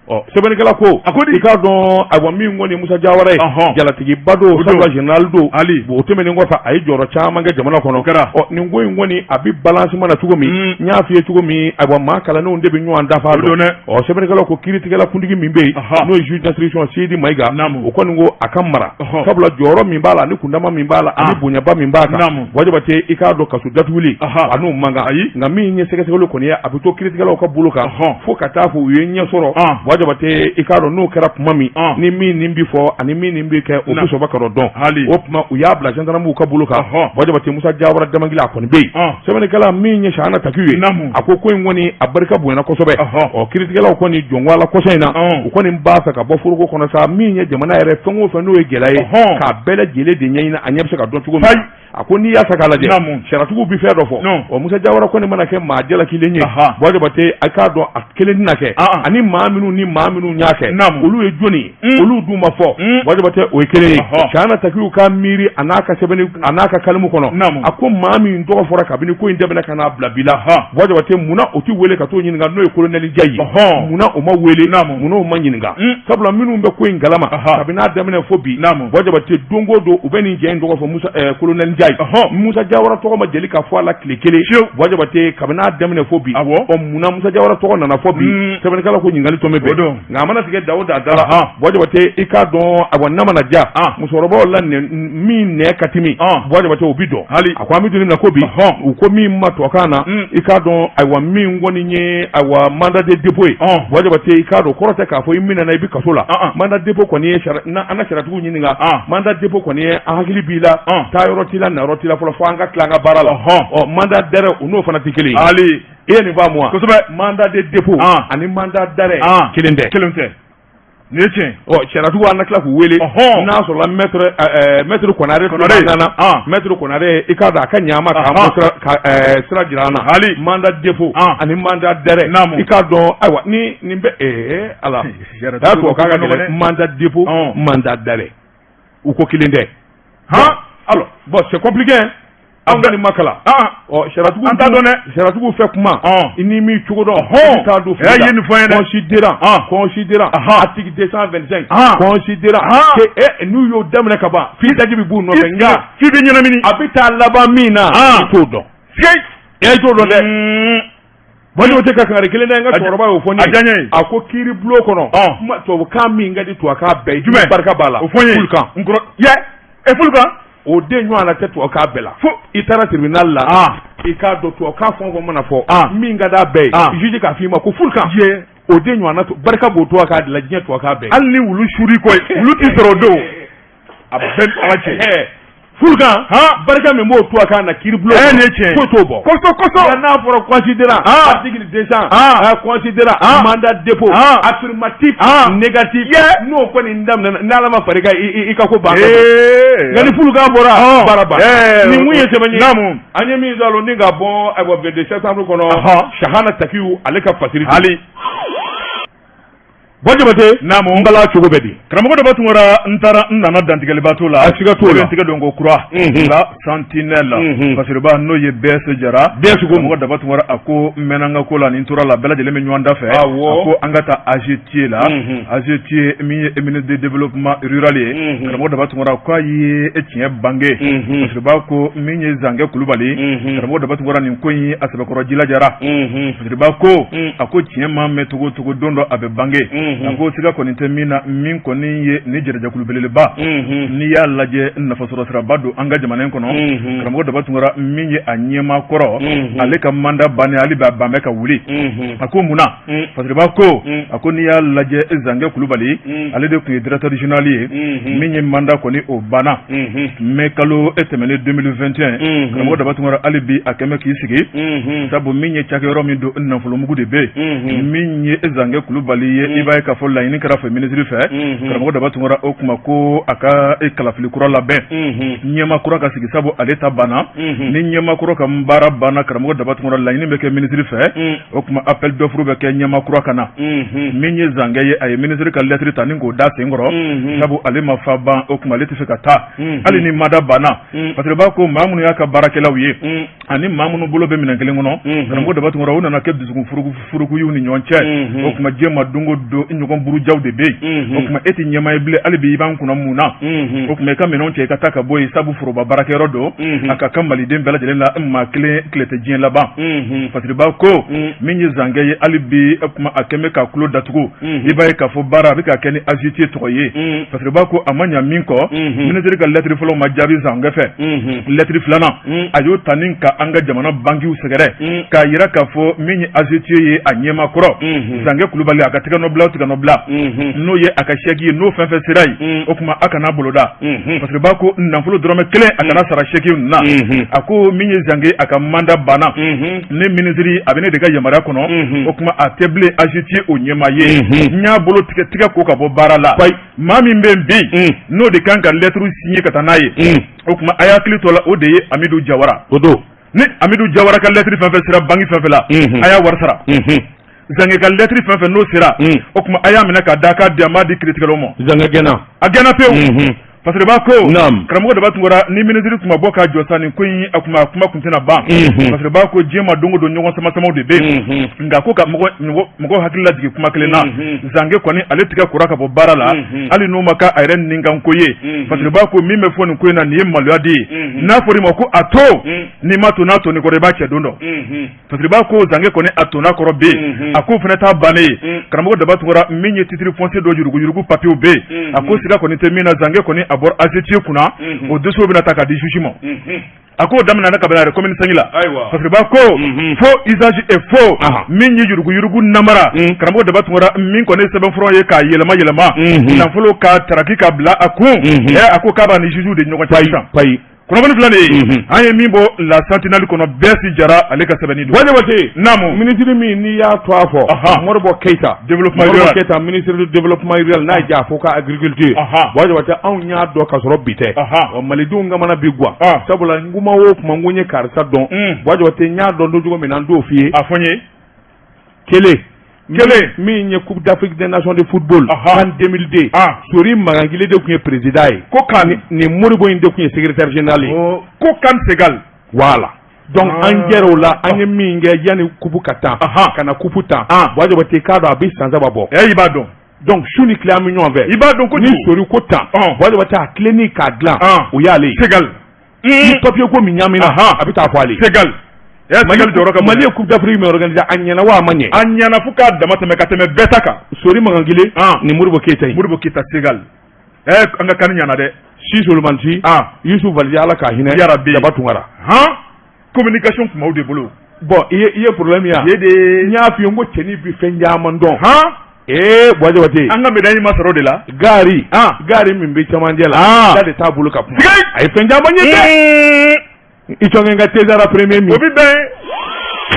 Ɔ, sɛbɛnnikɛla ko a ko i k'a dɔn, ayiwa, min kɔni Musa Jawara ye, jalatigiba don, sabula général don. Hali o tɛmɛnen kɔfɛ, a ye jɔyɔrɔ caman kɛ jamana kɔnɔ. Kɛra. Ɔ, nin ko in kɔni, a bɛ balancement na cogo min, n y'a f'i ye cogo min, ayiwa, maa kalannenw de bɛ ɲɔgɔn dafa dɔn. Ɔ, sɛbɛnnikɛla ko kiiritigɛla kuntigi min bɛ yen, n'o ye juge d'instruction Sidi Mayiga, o kɔni ko a ka mara, sabula jɔyɔrɔ min b'a la ani kundama min b'a la ani bonyaba min b'a kan, Buwa Jabate, i k'a dɔn kaso datuguli a n'o man kan. Ayi. Nka min ye sɛgɛsɛgɛli kɔni ye, a bɛ to kiiritigɛlaw ka bolo kan fo ka taa fɔ u ye ɲɛ sɔrɔ. Buwa Jabate, i k'a dɔn n'o kɛra tuma min, ni min nin bi fɔ ani min nin bi kɛ, o bɛ sɔrɔ ka dɔn. Hali o tuma u y'a bila gendarmew ka bolo kan. Buwa Jabate, Musa Jawara Damangile, a kɔni bɛ yen. Sɛbɛnnikɛla min ye Sahana Takiw ye, a ko ko in kɔni a barika bonyana kosɛbɛ. Ɔ, kiiritigɛlaw kɔni jɔnko a la kɔsa in na, u kɔni b'a fɛ ka bɔ foroko kɔnɔ sa. Min ye jamana yɛrɛ fɛn o fɛn n'o ye gɛlɛya ye, k'a bɛɛ lajɛlen de ɲɛɲini, a ɲɛ bɛ se ka dɔn cogo min. A ko n'i y'a ta k'a lajɛ, sariyatigiw bɛ fɛn dɔ fɔ. Ɔ, Musa Jawara kɔni mana kɛ maa jalakilen ye, Buwa Jabate, a k'a dɔn a kelen tɛna kɛ, ani maa minnu ni maa minnu y'a kɛ, olu ye jɔni ye? Olu dun ma fɔ. Buwa Jabate, o ye kelen ye. Sahana Takiw ka miiri a n'a ka sɛbɛnni a n'a ka kalimu kɔnɔ, a ko maa min tɔgɔ fɔra kabini ko in daminɛ ka n'a bila bi la, Buwa Jabate, munna o tɛ wele ka t'o ɲininka, n'o ye colonel Njayi ye? Munna o ma wele? Munna o ma ɲininka? Sabula minnu bɛ ko in kalama kabini a daminɛ fo bi, Buwa Jabate, don o don u bɛ nin cɛ in tɔgɔ fɔ, Musa colonel Njayi. Musa Jawara tɔgɔ ma deli ka fɔ a la tile kelen, Buwa Jabate, kabini a daminɛ fo bi. Ɔ, munna Musa Jawara tɔgɔ nana fɔ bi? Sɛbɛnnikɛla ko ɲininkali tɔ bɛ bɛn, nka a mana tigɛ da o da da la, Buwa Jabate, i k'a dɔn, awa, n'a mana ja musokɔrɔbaw la, min nɛ ka timi, Buwa Jabate, o bi dɔn. Hali a ko an bɛ don min na ko bi, u ko min ma tubabukan na, i k'a dɔn, ayiwa, min kɔni ye, ayiwa, mandat de dépôt ye, Buwa Jabate, i k'a dɔn kɔrɔ tɛ k'a fɔ i minɛna i bɛ kaso la. Mandat dépôt kɔni ye, an ka sariyatigiw ɲininka, mandat dépôt kɔni ye an hakili b'i la, taa yɔrɔ t'i la, na yɔrɔ t'i la fɔlɔ fo an ka tila an ka baara la. Ɔ, mandat d'arrêt, o n'o fana tɛ kelen ye. Hali i ye nin faamu wa? Kosɛbɛ. Mandat de dépôt ani mandat d'arrêt, kelen tɛ. Kelen tɛ, nin ye tiɲɛ. Ɔ, sariyatigiw, an na tila k'u wele n'a sɔrɔla maître Konare nana. Maître Konare, i k'a dɔn a ka ɲa ma k'an ka sira jira an na. Hali mandat dépôt ani mandat d'arrêt, i k'a dɔn, ayiwa, ni nin bɛ ala y'a tubabukan ka gɛlɛn, mandat dépôt, mandat d'arrêt, u ko kelen tɛ. Alors bon, c'est compliqué, anw ka nin ma kalan. Ɔ, sariyatigiw, an t'a dɔn dɛ. Sariyatigiw fɛ kuma, i ni min cogo dɔn, i t'a don. Fili la, ye nin fɔ n ye dɛ. Considérant, considérant article 225, considérant que n'u y'o daminɛ ka ban, f'i daji bɛ b'u nɔfɛ, nka f'i bɛ ɲɛnamini. A bɛ taa laban min na, i t'o dɔn. E t'o dɔn dɛ. Buwa Jabate ka kangari kelen dɛ, n ka cɛkɔrɔba y'o fɔ ne ye. A ko kiiri bulon kɔnɔ, tubabukan min ka di tubabukan bɛɛ ye, jumɛn barika b'a la? O fɔ n ye. Fulukan. N kɔrɔ yɛ e fulukan. O den ɲɔgɔn na tɛ tubabukan bɛɛ la. Fo i taara tribunal la, i k'a dɔn tubabukan fɛn o fɛn mana fɔ, min ka d'a bɛɛ ye, juge k'a f'i ma ko fulukan. O den ɲɔgɔn na, barika b'o tubabukan de la, diɲɛ tubabukan bɛɛ. Hali ni wulu sur'i kɔ ye, wulu t'i sɔrɔ o don. A bɛɛ ni Ala cɛ. Fulukan barika min b'o to a kan na kiiribulon nin ye tiɲɛ foyi t'o bɔ kosɛbɛ kosɛbɛ nka n'a fɔra considérant article 200 considérant mandat dépôt affirmatif négatif n'o kɔni daminɛna n'Ala ma far'i kan i ka ko ban nka ni fulukan bɔra baara ban nin mun ye sɛbɛn ye an ye min sɔrɔ ni ka bɔ ayiwa 22 septembre kɔnɔ Sahana Takiyu ale ka fasiri hali Buwa Jabate naamu n bala cogo bɛ di karamɔgɔ Daba Tunkara n taara n nana dantigɛliba t'o la a siga t'o la n tɛgɛ don ko kura la Sentinelle Fasiriba n'o ye BS Jara BS ko karamɔgɔ Daba Tunkara a ko n mɛnna n ka ko la ni n tora la bɛɛ lajɛlen bɛ ɲɔgɔn da fɛ a ko an ka taa AGT la AGT min ye ministre de développement rural ye karamɔgɔ Daba Tunkara k'a ye tiɲɛ bange Fasiriba ko min ye Zankɛ Kulubali karamɔgɔ Daba Tunkara nin ko in a sɛbɛkɔrɔ jilajara Fasiriba ko a ko tiɲɛ ma mɛn cogo cogo don dɔ a bɛ bange a ko siga kɔni tɛ min na min kɔni ye ni jɛrɛjɛkulu belebeleba n'i y'a lajɛ nafasɔrɔ siraba don an ka jamana in kɔnɔ karamɔgɔ Daba Tunkara min ye a ɲɛmaa kɔrɔ ale ka mandat bannen hali bi a ban bɛ ka wuli a ko mun na Fasiriba ko a ko n'i y'a lajɛ Zankɛ Kulubali ale de tun ye directeur général ye min ye mandat kɔni o banna mai kalo e tɛmɛnen 2021 karamɔgɔ Daba Tunkara hali bi a kɛmɛ k'i sigi sabu min ye cakɛyɔrɔ min don nafolomugu de bɛ yen min ye Zankɛ Kulubali ye i b'a ye k'a fɔ laɲini kɛra fɛ minisiri fɛ karamɔgɔ Daba Tunkara o tuma ko a ka kalafili kura labɛn ɲɛmaa kura ka sigi sabu ale ta banna ni ɲɛmaa kɔrɔ ka baara banna karamɔgɔ Daba Tunkara laɲini bɛ kɛ minisiri fɛ o tuma appel d'offre bɛ kɛ ɲɛmaa kura ka na min ye Zankɛ ye a ye minisiri ka lɛtiri ta ni k'o da sen kɔrɔ sabu ale ma fa ban o tuma ale tɛ fɛ ka taa hali ni mandat banna Fasiriba ko maa minnu y'a ka baarakɛlaw ye ani maa minnu bolo bɛ minɛn kelen kɔnɔ karamɔgɔ Daba Tunkara u nana kɛ dusukun furuku y'u ni ɲɔgɔn cɛ o tuma diɲɛ ma don o don ɲɔgɔn burujaw de bɛ yen o tuma e tɛ ɲɛmaa ye bilen hali bi i b'an kunna mun na o tuma i ka minɛnw cɛ i ka taa ka bɔ yen sabu foroba baarakɛyɔrɔ don a ka kan maliden bɛɛ lajɛlen la maa kelen tile tɛ diɲɛ laban Fasiriba ko min ye Zankɛ ye hali bi o tuma a kɛmɛ ka tulo datugu i b'a ye k'a fɔ baara a bɛ ka kɛ ni AGT tɔgɔ ye Fasiriba ko a ma ɲa min kɔ minisiri ka lɛtiri fɔlɔ ma jaabi Zankɛ fɛ lɛtiri filanan a y'o ta ni ka an ka jamana bankiw sɛgɛrɛ k'a jira k'a fɔ min ye AGT ye a ɲɛmaa kɔrɔ Zankɛ Kulubali a ka tɛgɛnɔbila o tɛgɛnɔbila n'o ye a ka sɛki ye n'o fɛn fɛn sera yen o tuma a kana boloda Fasiriba ko nafolo dɔrɔmɛ kelen a kana sara sɛki ninnu na a ko min ye Zankɛ a ka mandat banna ne minisiri a bɛ ne de ka yamaruya kɔnɔ o tuma a tɛ bilen AGT o ɲɛmaa ye n y'a bolo tigɛ tigɛ ko ka bɔ baara la maa min bɛ yen bi n'o de kan ka lɛtiri signer ka taa n'a ye o tuma a y'a hakili to la o de ye Amidu Jawara o don ni Amidu Jawara ka lɛtiri fɛn fɛn sera banki fɛn fɛn la a y'a wari sara Zankɛ ka lɛtiri fɛn fɛn n'o sera o tuma a y'a minɛ k'a da k'a di an b'a di kiiritigɛlaw ma Zankɛ gɛnna a gɛnna pewu Fasiriba ko karamɔgɔ Daba Tunkara ni minisiri tun ma bɔ k'a jɔ sa nin ko in a kuma kuma tun tɛna ban Fasiriba ko diɲɛ ma don o don ɲɔgɔn sama samaw de bɛ yen nka ko ka mɔgɔ hakili lajigin kuma kelen na Zankɛ kɔni ale tigɛ kora ka bɔ baara la hali n'o ma kɛ a yɛrɛ nikanko ye Fasiriba ko min bɛ fɔ nin ko in na nin ye maloya de ye n'a fɔra i ma ko a to n'i ma to n'a tonni kɔrɔ i b'a cɛ don dɔ Fasiriba ko Zankɛ kɔni a tonna kɔrɔ bɛ yen a ko fana t'a bannen ye karamɔgɔ Daba Tunkara min ye titre foncier dɔ yuruguyurugu papiyew bɛ yen a ko siga kɔni tɛ min na Zankɛ kɔni a bɔra AGT kunna o dossier bɛna ta k'a di juge ma a k'o daminɛna kabini a yɛrɛ commune 5 la Fasiriba ko faux usage et faux min ye yuruguyurugu namara karamɔgɔ Daba Tunkara min kɔni ye sɛbɛnfura ye k'a yɛlɛma yɛlɛma nafolo ka taraki ka bila a kun a ko k'a b'a ni juge de ɲɔgɔn cɛ sisan kunnafoni filɛ nin ye an ye min bɔ La Sentinelle kɔnɔ BS Jara ale ka sɛbɛnni don Buwa Jabate naamu minisiri min n'i y'a to a fɔ Modibo Keyita développement rural Keyita ministre du développement rural n'a ye ja fo ka agriculture Buwa Jabate anw y'a dɔn ka sɔrɔ bi tɛ malidenw kamana bi gan sabula n kuma o kuma n ko n ye karisa dɔn Buwa Jabate n y'a dɔn don cogo min na n t'o f'i ye a fɔ n ye kelen kelen min ye Coupe d'Afrique des Nations de football CAN 2002 Sori Makan de tun ye président ye ko CAN ni Modibo in de tun ye secrétaire général ye ko CAN Ségal voilà donc an jɛra o la an ye min kɛ yanni coupe ka tan ka na coupe tan Buwa Jabate k'a dɔn a bɛ san 3 bɔ i b'a dɔn donc su ni tile an bɛ ɲɔgɔn fɛ i b'a dɔn ko ni Sori ko tan Buwa Jabate a tilenni k'a dilan o y'ale ye Ségal ni papier ko min ɲaamina a bɛ taa fɔ ale ye Ségal Mali jɔyɔrɔ ka Mali ye Coupe d'Afrique min organisé a ɲɛna wa a ma ɲɛ a ɲɛna fo k'a dama tɛmɛ ka tɛmɛ bɛɛ ta kan Sori Makan Gile ni Modibo Keyita Modibo Keyita Ségal an ka CAN ɲɛna dɛ Si Solomani Si Youssouf Valiji Ala k'a hinɛ yarabi Daba Tunkara communication tun b'aw de bolo bon i ye problème ye ye de n y'a f'i ye n ko cɛnin bɛ fɛn caman dɔn Ee Buwa Jabate, an ka médaille ma sɔrɔ o de la. Gari gari min bɛ cɛmancɛ la, da de t'a bolo ka kuma, a ye fɛn caman ye dɛ. I cɔngɛ ka Tezara premier min o bɛ bɛn.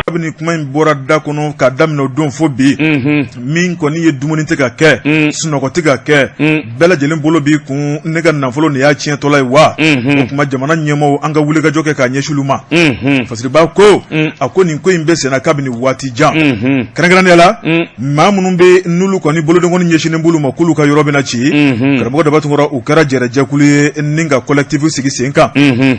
Kabini kuma in bɔra da kɔnɔ k'a daminɛ o don fo bi, min kɔni ye dumuni tɛ ka kɛ, sunɔgɔ tɛ ka kɛ, bɛɛ lajɛlen bolo b'i kun, ne ka nafolo nin y'a tiɲɛtɔla ye wa? O tuma jamana ɲɛmaaw, an ka wulikajɔ kɛ k'a ɲɛsin olu ma. Fasiriba ko a ko nin ko in bɛ senna kabini waati jan, kɛrɛnkɛrɛnnenya la maa minnu bɛ n'olu kɔni bolodenkɔni ɲɛsinnen b'olu ma k'olu ka yɔrɔ bɛna ci. Karamɔgɔ Daba Tunkara, u kɛra jɛrɛjɛkulu ye ni ka collectif sigi sen kan.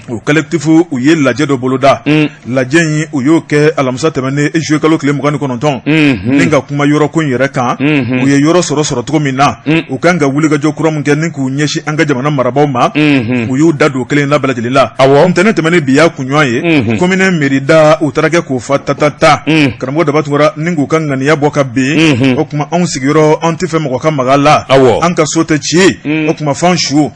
O collectif, u ye lajɛ dɔ boloda. Lajɛ in, u y'o kɛ alamisa tɛmɛnen juillet kalo tile 29, ni ka kuma yɔrɔ ko in yɛrɛ kan, u ye yɔrɔ sɔrɔ sɔrɔ cogo min na, u kan ka wulikajɔ kura min kɛ ni k'u ɲɛsin an ka jamana marabaaw ma. U y'u da don kelen na bɛɛ lajɛlen la. Ntɛnɛn tɛmɛnen, bi y'a kunɲɔgɔn ye, commune mairie da, u taara kɛ k'o fa tatata. Karamɔgɔ Daba Tunkara, ni k'u ka ŋaniya bɔ ka bin, o tuma anw sigiyɔrɔ, an tɛ fɛ mɔgɔ ka maga la, an ka so tɛ ci, o tuma f'an su.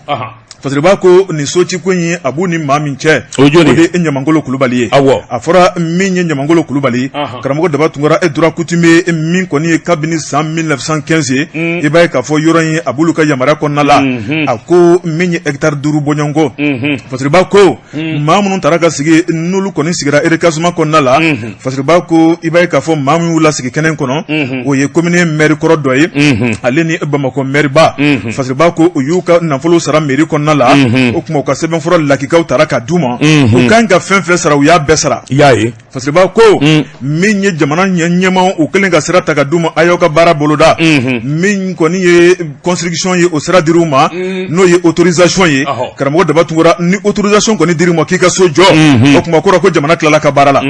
Fasiriba ko nin so ci ko in, a b'u ni maa min cɛ, o de ye Ɲamankolon Kulubali ye. A fɔra min ye Ɲamankolon Kulubali, karamɔgɔ Daba Tunkara, e droit coutumier min kɔni ye kabini san 1915 ye, i b'a ye k'a fɔ yɔrɔ in a b'olu ka yamaruya kɔnɔna la. A ko min ye hectare 5 bɔɲɔgɔnko. Fasiriba ko maa minnu taara ka sigi, n'olu kɔni sigira recasement kɔnɔna la, Fasiriba ko i b'a ye k'a fɔ maa min y'u lasigi kɛnɛ kɔnɔ, o ye commune maire kɔrɔ dɔ ye, ale ni Bamakɔ maire ba. Fasiriba ko u y'u ka nafolo sara mairie kɔnɔna la. O tuma u ka sɛbɛnfura lakikaw taara ka d'u ma, u kan ka fɛn fɛn sara, u y'a bɛɛ sara. I y'a ye. Fasiriba ko min ye jamana ɲɛmaaw, u kɛlen ka sira ta ka d'u ma, a y'aw ka baara boloda. Min kɔni ye construction ye, o sira dir'u ma, n'o ye autorisation ye. Karamɔgɔ Daba Tunkara, ni autorisation kɔni dir'i ma k'i ka so jɔ, o tuma kɔrɔ ko jamana tilala ka baara la.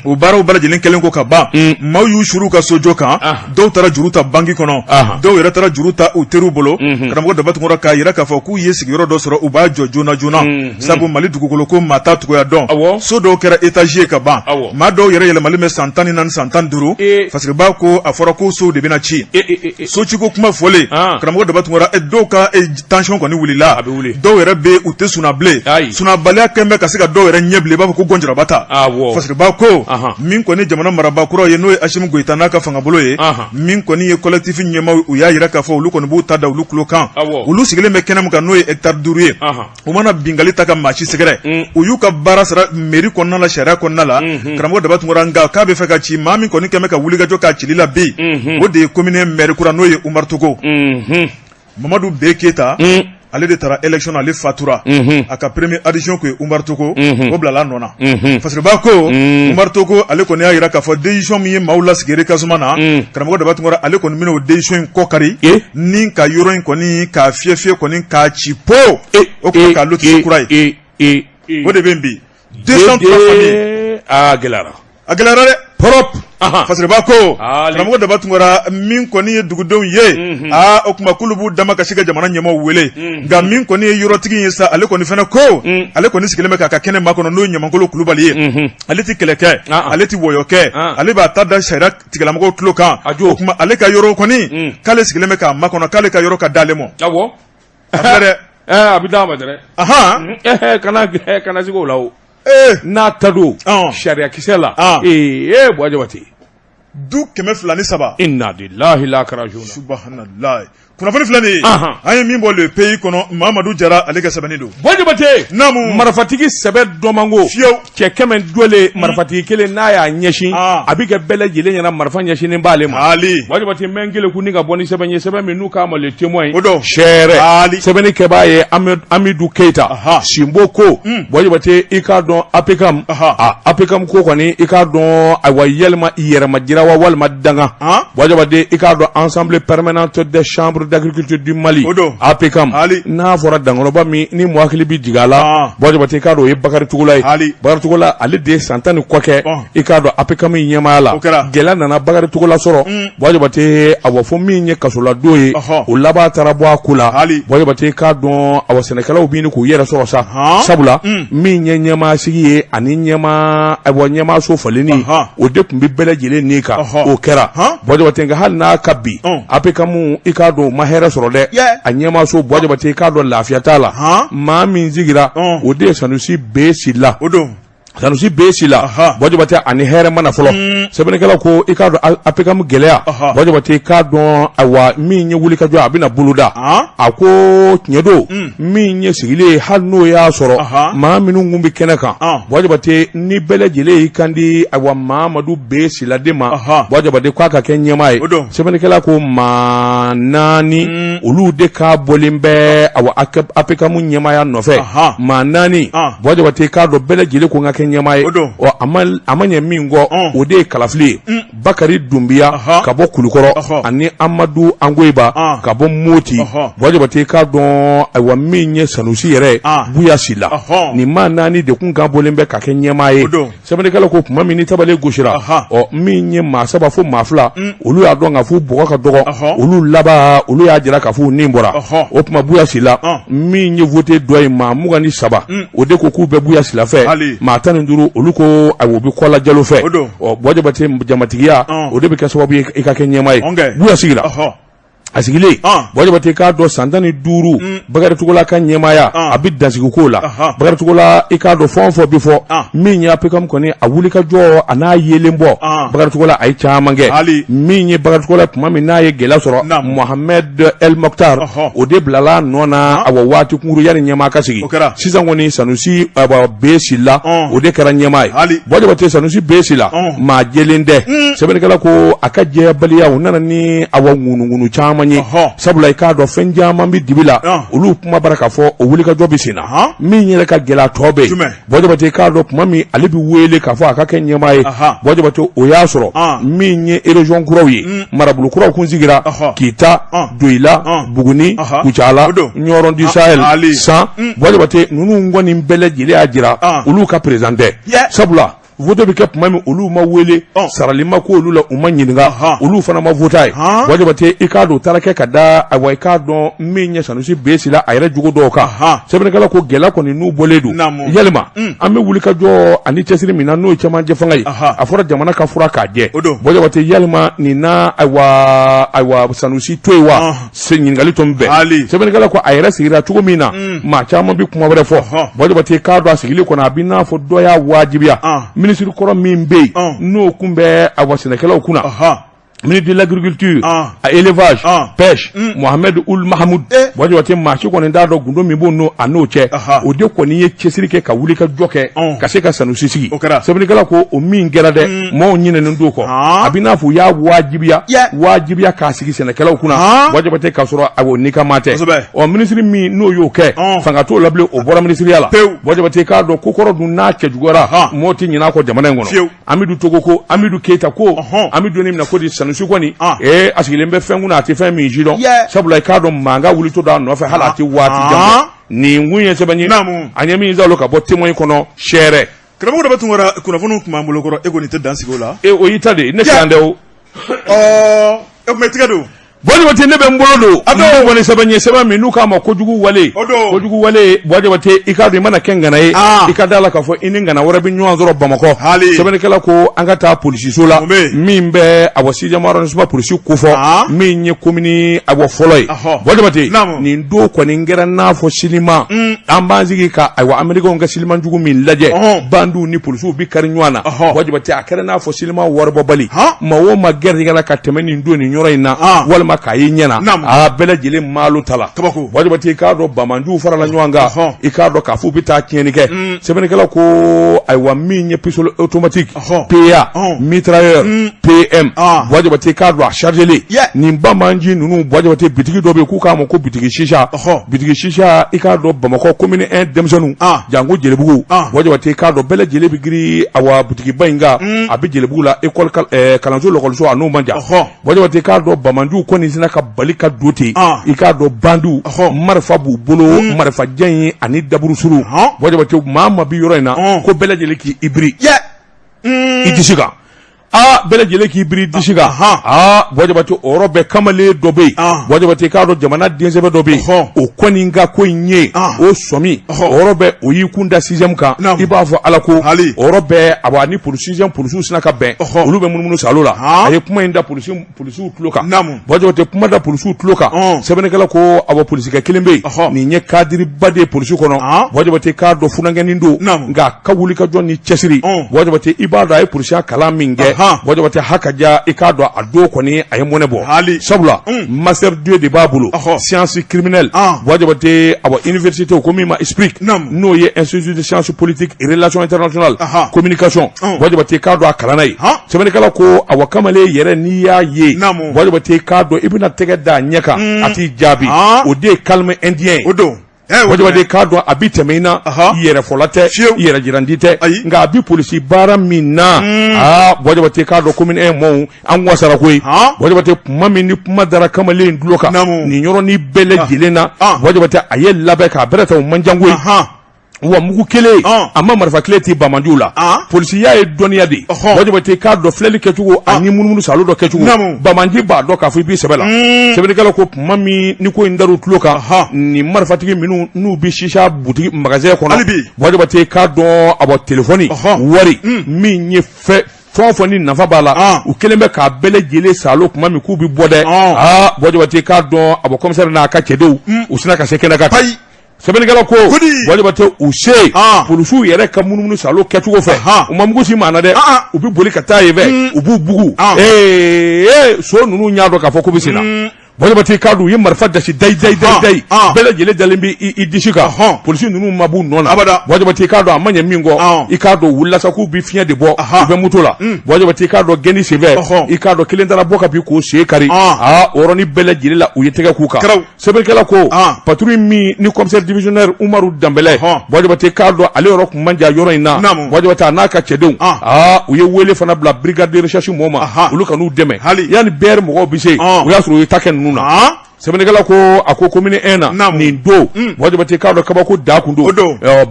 O baaraw bɛɛ lajɛlen kɛlen ko ka ban, maaw y'u suru ka so jɔ kan. Dɔw taara juru ta banki kɔnɔ, dɔw yɛrɛ taara juru ta u teriw bolo. Karamɔgɔ Daba Tunkara, k'a jira k'a fɔ k'u ye sigiyɔrɔ dɔ sɔrɔ, u b'a jɔ joona joona, sabu Mali dugukolo ko maa t'a cogoya dɔn. So dɔw kɛra étage ye ka ban, maa dɔw yɛrɛ yɛlɛmalen bɛ san 14, san 15. Fasiriba ko a fɔra ko sow de bɛna ci. So ciko kuma fɔlen, karamɔgɔ Daba Tunkara, dɔw ka tension kɔni wulila. Dɔw yɛrɛ bɛ, u tɛ sunaa bilen. Sunabaliya kɛlen bɛ ka se ka dɔw yɛrɛ ɲɛ bilen, i b'a fɔ ko gɔnjɔrɔba ta. Fasiriba ko min kɔni jamana marabaa kura ye, n'o ye Asimi Goyita n'a ka fangabolo ye, min kɔni ye collectif ɲɛmaaw, u y'a jira k'a fɔ olu kɔni b'u ta da olu tulo kan. Olu sigilen bɛ kɛnɛ min kan, n'o ye hectare 5 ye, u mana binkanni ta ka maa si sɛgɛrɛ. U y'u ka baara sara mairie kɔnɔna la, sariya kɔnɔna la. Karamɔgɔ Daba Tunkara, nka k'a bɛ fɛ ka ci, maa min kɔni kɛlen bɛ ka wulikajɔ k'a cili la bi, o de ye commune maire kura, n'o ye Umaru Togo. Mamadu B Keyita, ale de taara élection na, ale fatura. A ka premier adjoint kun ye Umaru Togo, o bilala a nɔ na. Fasiriba ko Umaru Togo, ale kɔni y'a jira k'a fɔ décision min ye maaw lasigi recasement na, karamɔgɔ Daba Tunkara, ale kɔni bɛna o décision in kɔ kari ni ka yɔrɔ in kɔni k'a fiyɛ fiyɛ kɔni k'a ci po, o tuma k'a lotissé kura ye. O de bɛ yen bi, 203 familles. Aa, gɛlɛyara. A gɛlɛyara dɛ. Propre. Fasiriba ko karamɔgɔ Daba Tunkara, min kɔni ye dugudenw ye, aa, o tuma k'olu b'u dama kasi ka jamana ɲɛmaaw wele. Nka min kɔni ye yɔrɔtigi ye sa, ale kɔni fana ko ale kɔni sigilen bɛ k'a ka kɛnɛ makɔnɔ, n'o ye Ɲamankolon Kulubali ye. Ale tɛ kɛlɛ kɛ, ale tɛ wɔyɔ kɛ, ale b'a ta da sariya tigilamɔgɔw tulo kan. O tuma ale ka yɔrɔ kɔni, k'ale sigilen bɛ k'a makɔnɔ, k'ale ka yɔrɔ ka d'ale ma. A filɛ dɛ. A bɛ d'a ma dɛ. Kana sigi o la o. N'a ta don sariyakisɛ la, ee, Buwa Jabate. Du 203. Inna lillahi la karajuna. Subahanallahi. Kunnafoni filɛ nin ye, an ye min bɔ Le Pays kɔnɔ, Mamadu Jara, ale ka sɛbɛnni don. Buwa Jabate. Naamu. Marifatigi sɛbɛ dɔmanko. Fiyewu. Cɛ 100 jɔlen, marifatigi kelen n'a y'a ɲɛsin, a bɛ kɛ bɛɛ lajɛlen ɲɛna marifa ɲɛsinnen b'ale ma. Ali. Buwa Jabate, n bɛ n keleku ni ka bɔ ni sɛbɛn ye, sɛbɛn min n'u k'a ma Le Témoin. O don. Sɛrɛ. Ali. Sɛbɛnni kɛbaa ye Amidu Keyita. Sinbo ko, Buwa Jabate, i k'a dɔn APCAM, a APCAM ko kɔni, i k'a dɔn, ayiwa, yɛlɛma yɛrɛma jira wa walima danga. Buwa Jabate, i k'a dɔn Assemblée permanente des chambres d'agriculture du Mali, O don. APCAM, Ali. n'a fɔra dankɔrɔba min ni mɔgɔ hakili bɛ jigin a la, Buwa Jabate, i k'a dɔn o ye Bakari Togola ye. Ali. Bakari Togola, ale de ye san 10 ni kɔ kɛ, i k'a dɔn APCAM ɲɛmaaya la. O kɛra. Gɛlɛya nana Bakari Togola sɔrɔ, Buwa Jabate, awa, fo min ye kasoladon ye, o laban taara bɔ a ko la. Ali. Buwa Jabate, i k'a dɔn, awa, sɛnɛkɛlaw bɛ ɲini k'u yɛrɛ sɔrɔ sa, sabula min ye ɲɛmaa sigi ye ani ɲɛmaa, ayiwa, ɲɛmaaso falenni, o de tun bɛ bɛɛ lajɛlen ni kan. O kɛra, Buwa Jabate, nka hali n'a ka bi APCAM, i k'a dɔn o ma hɛrɛ sɔrɔ dɛ. A ɲɛmaaso, Buwa Jabate, i k'a dɔn lafiya t'a la. Maa min sigira, o de ye Sanusi B Sila. O don. Sanusi B Sila Buwa Jabate ani hɛrɛ ma na fɔlɔ sɛbɛnnikɛla ko i k'a dɔn APCAM gɛlɛya Buwa Jabate i k'a dɔn ayiwa min ye wulikajɔ a bɛna boloda a ko tiɲɛ don min ye sigilen ye hali n'o y'a sɔrɔ maa minnu kun bɛ kɛnɛ kan Buwa Jabate ni bɛɛ lajɛlen y'i kan di ayiwa Mamadu B Sila de ma Buwa Jabate k'a ka kɛ ɲɛmaa ye sɛbɛnnikɛla ko maa naani mm. olu de ka bɔlen bɛ awa APCAM ɲɛmaaya nɔfɛ maa naani Buwa Jabate k'a dɔn bɛɛ lajɛlen ko n ka kɛ ɲɛmaa ye ɔ a ma ɲɛ min kɔ o de ye kalafili ye mm. Bakari Dunbiya ka bɔ Kulukɔrɔ ani Amadu Angoyiba ka bɔ Moti Buwa Jabate k'a dɔn ayiwa min ye Sanusi yɛrɛ Buya Sila nin maa naani de kun ka bɔlen bɛ ka kɛ ɲɛmaa ye Sɛbɛnnikɛla ko tuma min ni tabale gosira ɔ min ye maa saba fo maa fila olu y'a dɔn k'a fɔ bɔgɔ ka dɔgɔ olu laban olu y'a jira k'a fɔ ni bɔra o tuma Buya Sila min ye vote dɔ ye maa 23 o de ko k'u bɛ Buya Sila fɛ maa 15 olu ko ayiwa u bɛ Kɔla Jalo fɛ ɔ Buwa Jabate jamatigiya o de bɛ kɛ sababu ye i ka kɛ ɲɛmaa ye Buya sigira a sigilen Buwa Jabate k'a dɔn san 15 Bakari Togola ka ɲɛmaaya a bɛ dansigi ko la Bakari Togola i k'a dɔn fɛn o fɛn bɛ fɔ min ye APCAM kɔni a wuli ka jɔ a n'a yelen bɔ Bakari Togola a ye caman kɛ min ye Bakari Togola tuma min n'a ye gɛlɛya sɔrɔ Mohamed El Mokhtar o de bilala nɔ na awa waati kunkuru yanni ɲɛmaa ka sigi sisan kɔni Sanusi B Sila o de kɛra ɲɛmaa ye Buwa Jabate Sanusi B Sila maa jɛlen tɛ sɛbɛnnikɛla ko a ka jɛyabaliya o nana ni awa ŋunuŋunu caman ye sabula i k'a dɔn fɛn caman bɛ dibi la olu kuma bara k'a fɔ o wulikajɔ bɛ sen na min yɛrɛ ka gɛlɛya tɔ bɛ yen Buwa Jabate k'a dɔn tuma min ale bɛ wele k'a fɔ a ka kɛ ɲɛmaa ye Buwa Jabate o y'a sɔrɔ min ye région kuraw ye marabolo kuraw kun sigira Kita Doyila Buguni Kucala Ɲɔrɔn du Sahel San Buwa Jabate ninnu kɔni bɛɛ lajɛlen y'a jira olu ka président tɛ sabula vote bɛ kɛ tuma min olu ma wele sarali ma k'olu la u ma ɲininka olu fana ma vote a ye Buwa Jabate i k'a dɔn o taara kɛ ka da ayiwa i k'a dɔn min ye Sanusi B Sila a yɛrɛ jogo dɔw kan sɛbɛnnikɛla ko gɛlɛya kɔni n'u bɔlen don yalima an bɛ wuli ka jɔ ani cɛsiri min na n'o ye cɛmancɛ fanga ye a fɔra jamana ka furan k'a jɛ Buwa Jabate yalima nin na ayiwa Sanusi to yen wa se ɲininkali tun bɛɛ sɛbɛnnikɛla ko a yɛrɛ sigira cogo min na maa caman bɛ kuma wɛrɛ fɔ Buwa Jabate k'a dɔn a sigili kɔnɔ a bɛ n'a fɔ dɔ y'a wajibiya minisiri kɔrɔ min bɛ yen n'o kun bɛ awa sɛnɛkɛlaw kunna ministre de l'agriculture à élevage pêche Mohamed Ould Mahamoud Buwa Jabate maa si kɔni t'a dɔn gundo min b'o n'o a n'o cɛ o de kɔni ye cɛsiri kɛ ka wuli ka jɔ kɛ ka se ka Sanusi sigi sɛbɛnnikɛla ko o min kɛra dɛ maaw ɲinɛnen t'o kɔ a bɛ n'a fɔ u y'a wajibiya wajibiya k'a sigi sɛnɛkɛlaw kunna Buwa Jabate k'a sɔrɔ a ni kama tɛ ɔ minisiri min n'o y'o kɛ fanga t'o la bilen o bɔra minisiriya la Buwa Jabate k'a dɔn ko kɔrɔ dun n'a cɛjuguyara mɔgɔ tɛ ɲinɛ a kɔ jamana in kɔnɔ Amidu Togo ko Amidu Keyita ko an bɛ don min na ko di Sanusi kɔni ee a sigilen bɛ fɛn kunna a tɛ fɛn min si dɔn sabula i k'a dɔn mankan wulitɔ don a nɔfɛ hali a tɛ waati jan nin kun ye sɛbɛn ye an ye min sɔrɔ ka bɔ Témoin kɔnɔ sɛrɛ karamɔgɔ Daba Tunkara kunnafoniw tun b'an bolo kɔrɔ e kɔni tɛ dan sigi o la e o y'i ta de ye ne siran tɛ o ɔ e tun bɛ tigɛ don Buwa Jabate ne bɛ n bolo don a bɛ kɔni sɛbɛn ye sɛbɛn min n'u k'a ma kojugu wale kojugu wale Buwa Jabate i k'a dɔn i mana kɛ ŋana ye i ka da la k'a fɔ i ni ŋana wɛrɛ bɛ ɲɔgɔn sɔrɔ Bamakɔ sɛbɛnnikɛla ko an ka taa polisiso la min bɛ awa sixième arrondissement polisi kofɔ min ye komini awa fɔlɔ ye Buwa Jabate nin don kɔni kɛra n'a fɔ sinima an b'an sigi ka ayiwa amerikɛnw ka sinima jugu min lajɛ bandiw ni polisiw bɛ kari ɲɔgɔn na Buwa Jabate a kɛra n'a fɔ sinima waribɔbali maa o maa gɛrɛjɛgɛla ka tɛmɛ nin don nin yɔrɔ in na walima k'a ye ɲɛ na a bɛɛ lajɛlen malo ta la Buwa Jabate i k'a dɔn banbaanciw farala ɲɔgɔn kan i k'a dɔn k'a fɔ u bɛ taa tiɲɛni kɛ sɛbɛnnikɛla ko ayiwa min ye pistolet automatique PA mitrailleur PM Buwa Jabate k'a dɔn a chargelen nin banbaanci ninnu Buwa Jabate bitigi dɔ bɛ yen k'u k'a ma ko bitigi sisa bitigi sisa i k'a dɔn Bamakɔ commune 1 denmisɛnninw janko Jelibugu Buwa Jabate k'a dɔn bɛɛ lajɛlen bɛ girin awa bitigiba in kan a bɛ Jelibugu la école kalanso lakɔliso a n'o man jan Buwa Jabate k'a dɔn banbaanciw kɔni sinna ka bali ka don ten i k'a dɔn bandiw marifa b'u bolo marifa jan in ani daburusuru Buwa Jabate maa maa bɛ yɔrɔ in na ko bɛɛ lajɛlen k'i biri i disi kan. Aa bɛɛ lajɛlen k'i biri disi kan aa Buwa Jabate o yɔrɔ bɛɛ kamalen dɔ bɛ yen Buwa Jabate k'a dɔn jamana densɛbɛ dɔ bɛ yen o kɔni ka ko in ye o sɔmi o yɔrɔ bɛɛ o y'i kun da sixième kan i b'a fɔ Ala ko o yɔrɔ bɛɛ a ni sixième polisiw sina ka bɛn olu bɛ munumunu salo la a ye kuma in da polisiw tulo kan Buwa Jabate kuma da polisiw tulo kan sɛbɛnnikɛla ko awɔ polisikɛ kelen bɛ yen nin ye kadiriba de ye polisi kɔnɔ Buwa Jabate k'a dɔn funankɛnin don nka a ka wulikajɔ ni cɛsiri Buwa Jabate i b'a dɔn a ye polisiya kalan min kɛ Buwa Jabate ha ka ja i k'a dɔn a don kɔni a ye mɔnɛ bɔ sabula master 2 de b'a bolo science criminelle Buwa Jabate awɔ université ko min ma ISPRIC n'o ye institut de sciences politiques et relations internationales communication Buwa Jabate k'a dɔn a kalanna yen sɛbɛnnikɛla ko awa kamalen yɛrɛ n'i y'a ye Buwa Jabate k'a dɔn i bɛna tɛgɛ da a ɲɛ kan a t'i jaabi o de ye calme indien ye o don Buwa Jabate k'a dɔn a bɛ tɛmɛ i na yɛrɛfɔla tɛ yɛrɛ jirandi tɛ nka a bɛ polisi baara min na aa Buwa Jabate k'a dɔn commune 1 mɔɔw an wasara koyi Buwa Jabate kuma min ni kuma dara kamalen in tulo kan nin yɔrɔnin bɛɛ lajɛlen na Buwa Jabate a ye labɛn k'a bɛrɛ ta o man jan koyi wa mugu kelen a ma marifa kelen ti banbaanciw la polisiya ye dɔnniya de ye Buwa Jabate k'a dɔn filɛli kɛcogo ani munumunu salo dɔ kɛcogo banbaanci b'a dɔn k'a fɔ i b'i sɛbɛ la sɛbɛnnikɛla ko kuma min ni ko in dar'u tulo kan nin marifatigi minnu n'u bɛ sisa butigi magasin kɔnɔ Buwa Jabate k'a dɔn a bɔ telefɔni wari min ye fɛn fɛn o fɛn ni nafa b'a la u kɛlen bɛ k'a bɛɛ lajɛlen salo kuma min k'u bɛ bɔ dɛ aa Buwa Jabate k'a dɔn a bɔ commissaire n'a ka cɛdenw u sinna ka se kɛnɛ kan sɛbɛnnikɛla ko Buwa Jabate u se polisiw yɛrɛ ka munumunu salo kɛcogo fɛ u ma mugu ci maa na dɛ u bɛ boli ka taa yen fɛ u b'u bugu ee so ninnu y'a dɔn k'a fɔ k'u bɛ sen na Buwa Jabate k'a dɔn u ye marifa dasi dayi dayi dayi dayi bɛɛ lajɛlen dalen bɛ i disi kan polisi ninnu ma b'u nɔ na Buwa Jabate k'a dɔn a ma ɲɛ min kɔ i k'a dɔn u wulila sa k'u bɛ fiɲɛ de bɔ u bɛ moto la Buwa Jabate k'a dɔn gɛnni senfɛ i k'a dɔn kelen taara bɔ ka bin k'o sen kari aa o yɔrɔnin bɛɛ lajɛlen la u ye tɛgɛ k'u kan Sɛbɛnnikɛla ko patrouille min ni commissaire divisionnaire Umaru Danbɛlɛ Buwa Jabate k'a dɔn ale yɔrɔ tun man jan yɔrɔ in na Buwa Jabate a n'a ka cɛdenw aa u ye wele fana bila brigade de recherche mɔgɔw ma olu ka n'u dɛmɛ yanni BR mɔgɔw bɛ se o y'a sɔrɔ u ye ta kɛ ninnu na sɛbɛnnikɛla ko a ko commune 1 na nin don Buwa Jabate k'a dɔn kabako da kun don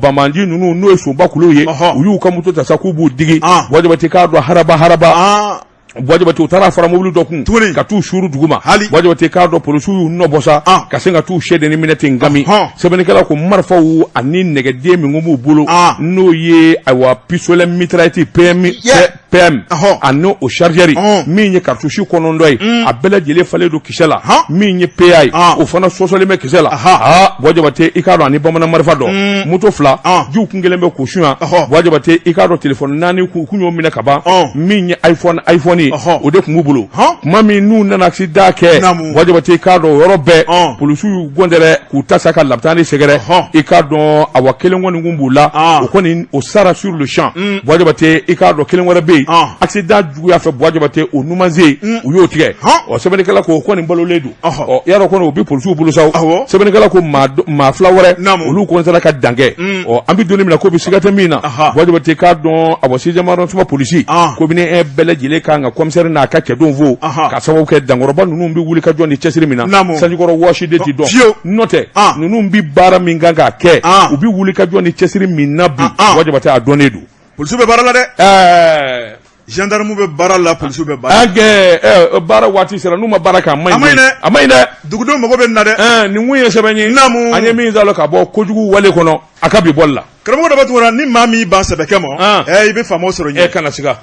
banbaanci ninnu n'o ye sonba kuluw ye u y'u ka moto ta sa k'u b'u digi Buwa Jabate k'a dɔn haraba haraba Buwa Jabate u taara fara mobili dɔ kun tuguni ka t'u suuru dugu ma hali Buwa Jabate k'a dɔn polisiw y'u nɔ bɔ sa ka sin ka t'u sɛdennin minɛ ten gami sɛbɛnnikɛla ko marifaw ani nɛgɛden min b'u bolo n'o ye ayiwa pistolet mitraillette PM PM ani o chargeur min ye cartouche 9 ye a bɛɛ lajɛlen falen don kisɛ la min ye PA ye o fana sɔsɔlen bɛ kisɛ la aa Buwa Jabate i k'a dɔn ani bamanan marifa dɔ moto 2 jiw kun kɛlen bɛ k'o sunya Buwa Jabate i k'a dɔn téléphone 4 k'u kun y'o minɛ ka ban min ye iPhone iPhone ye o de tun b'u bolo tuma min n'u nana accident kɛ Buwa Jabate i k'a dɔn o yɔrɔ bɛɛ polisiw y'u gɔndɛrɛ k'u ta sa ka lapitani sɛgɛrɛ i k'a dɔn awa kelen kɔni kun b'u la o kɔni o sara sur le champ Buwa Jabate i k'a dɔn kelen wɛrɛ bɛ yen accident juguya fɛ Buwa Jabate o numansen u y'o tigɛ ɔ sɛbɛnnikɛla ko o kɔni balolen don ɔ y'a dɔn kɔni o bɛ polisiw bolo sa sɛbɛnnikɛla ko maa 2 wɛrɛ olu kɔni sera ka dankɛ ɔ an bɛ don min na ko bi siga tɛ min na Buwa Jabate k'a dɔn a bɔ sixième arrondissement polisi commune 1 bɛɛ lajɛlen kan ka commissaire n'a ka cɛdenw fo ka sababu kɛ dankɔrɔba ninnu bɛ wuli ka jɔ ni cɛsiri min na sanjikɔrɔ wɔsi de ti dɔn n'o tɛ ninnu bɛ baara min kan k'a kɛ u bɛ wuli ka jɔ ni cɛsiri min na bi Buwa Jabate a dɔnnen don polisiw bɛ baara la dɛ ɛɛ gendarme bɛ baara la polisiw bɛ baara la ɛɛ baara waati sera n'u ma baara kɛ a man ɲi dɛ a man ɲi dɛ dugudenw mago bɛ nin na dɛ ɛɛ nin kun ye sɛbɛn ye naamu an ye min sɔrɔ ka bɔ kojugu wale kɔnɔ a ka bi bɔli la karamɔgɔ Daba Tunkara ni maa min ban sɛbɛkɛ ma ɛɛ i bɛ faamaw sɔrɔ ɲɛ kana siga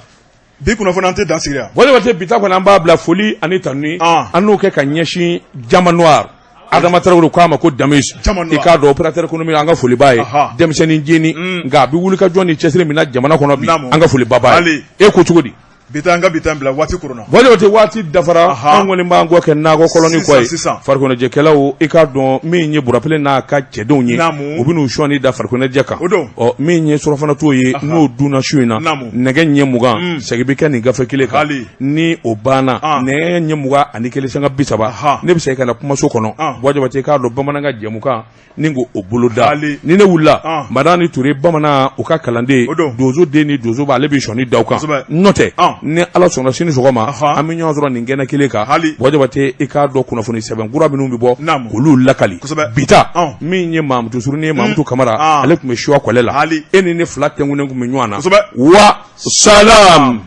bi kunnafoni an tɛ dan sigi yan Buwa Jabate bi ta kɔni an b'a bila foli ani tanuni an n'o kɛ ka ɲɛsin Jama Noir Adama Tarawele k'a ma ko Damis i k'a dɔn opérateur économique an ka foli b'a ye denmisɛnnin jeni nka a bɛ wuli ka jɔ ni cɛsiri min na jamana kɔnɔ bi an ka foliba b'a ye e ko cogo di bi an ka bi bila waati koronna Buwa Jabate waati dafara an kɔni b'an kɔ kɛ nakɔ kɔlɔni kɔ ye farikoloɲɛnajɛkɛlaw i k'a dɔn min ye Burapele n'a ka cɛdenw ye u bɛ n'u sɔnni da farikoloɲɛnajɛ kan ɔ min ye surɔfana ye n'o dunna su in na nɛgɛ ɲɛ 20 segin bɛ kɛ nin gafe kelen kan ni o banna nɛgɛ ɲɛ 21:30 ne bɛ segin ka na kumaso kɔnɔ Buwa Jabate k'a dɔn bamanankan jɛmukan ni ko o boloda ni ne wulila Madani Ture bamanan u ka kalanden donso den ni donso b'ale bɛ sɔnni da kan n'o tɛ ni Ala sɔnna sini sɔgɔma an bɛ ɲɔgɔn sɔrɔ nin kɛnɛ kelen kan Buwa Jabate i k'a dɔn kunnafoni sɛbɛn kura minnu bɛ bɔ k'olu lakali bi ta min ye Mamutu Surunin ye Mamutu Kamara ale tun bɛ suwa kɔlɛ la e ni ne fila tɛnkunnen tun bɛ ɲɔgɔn na wa salam.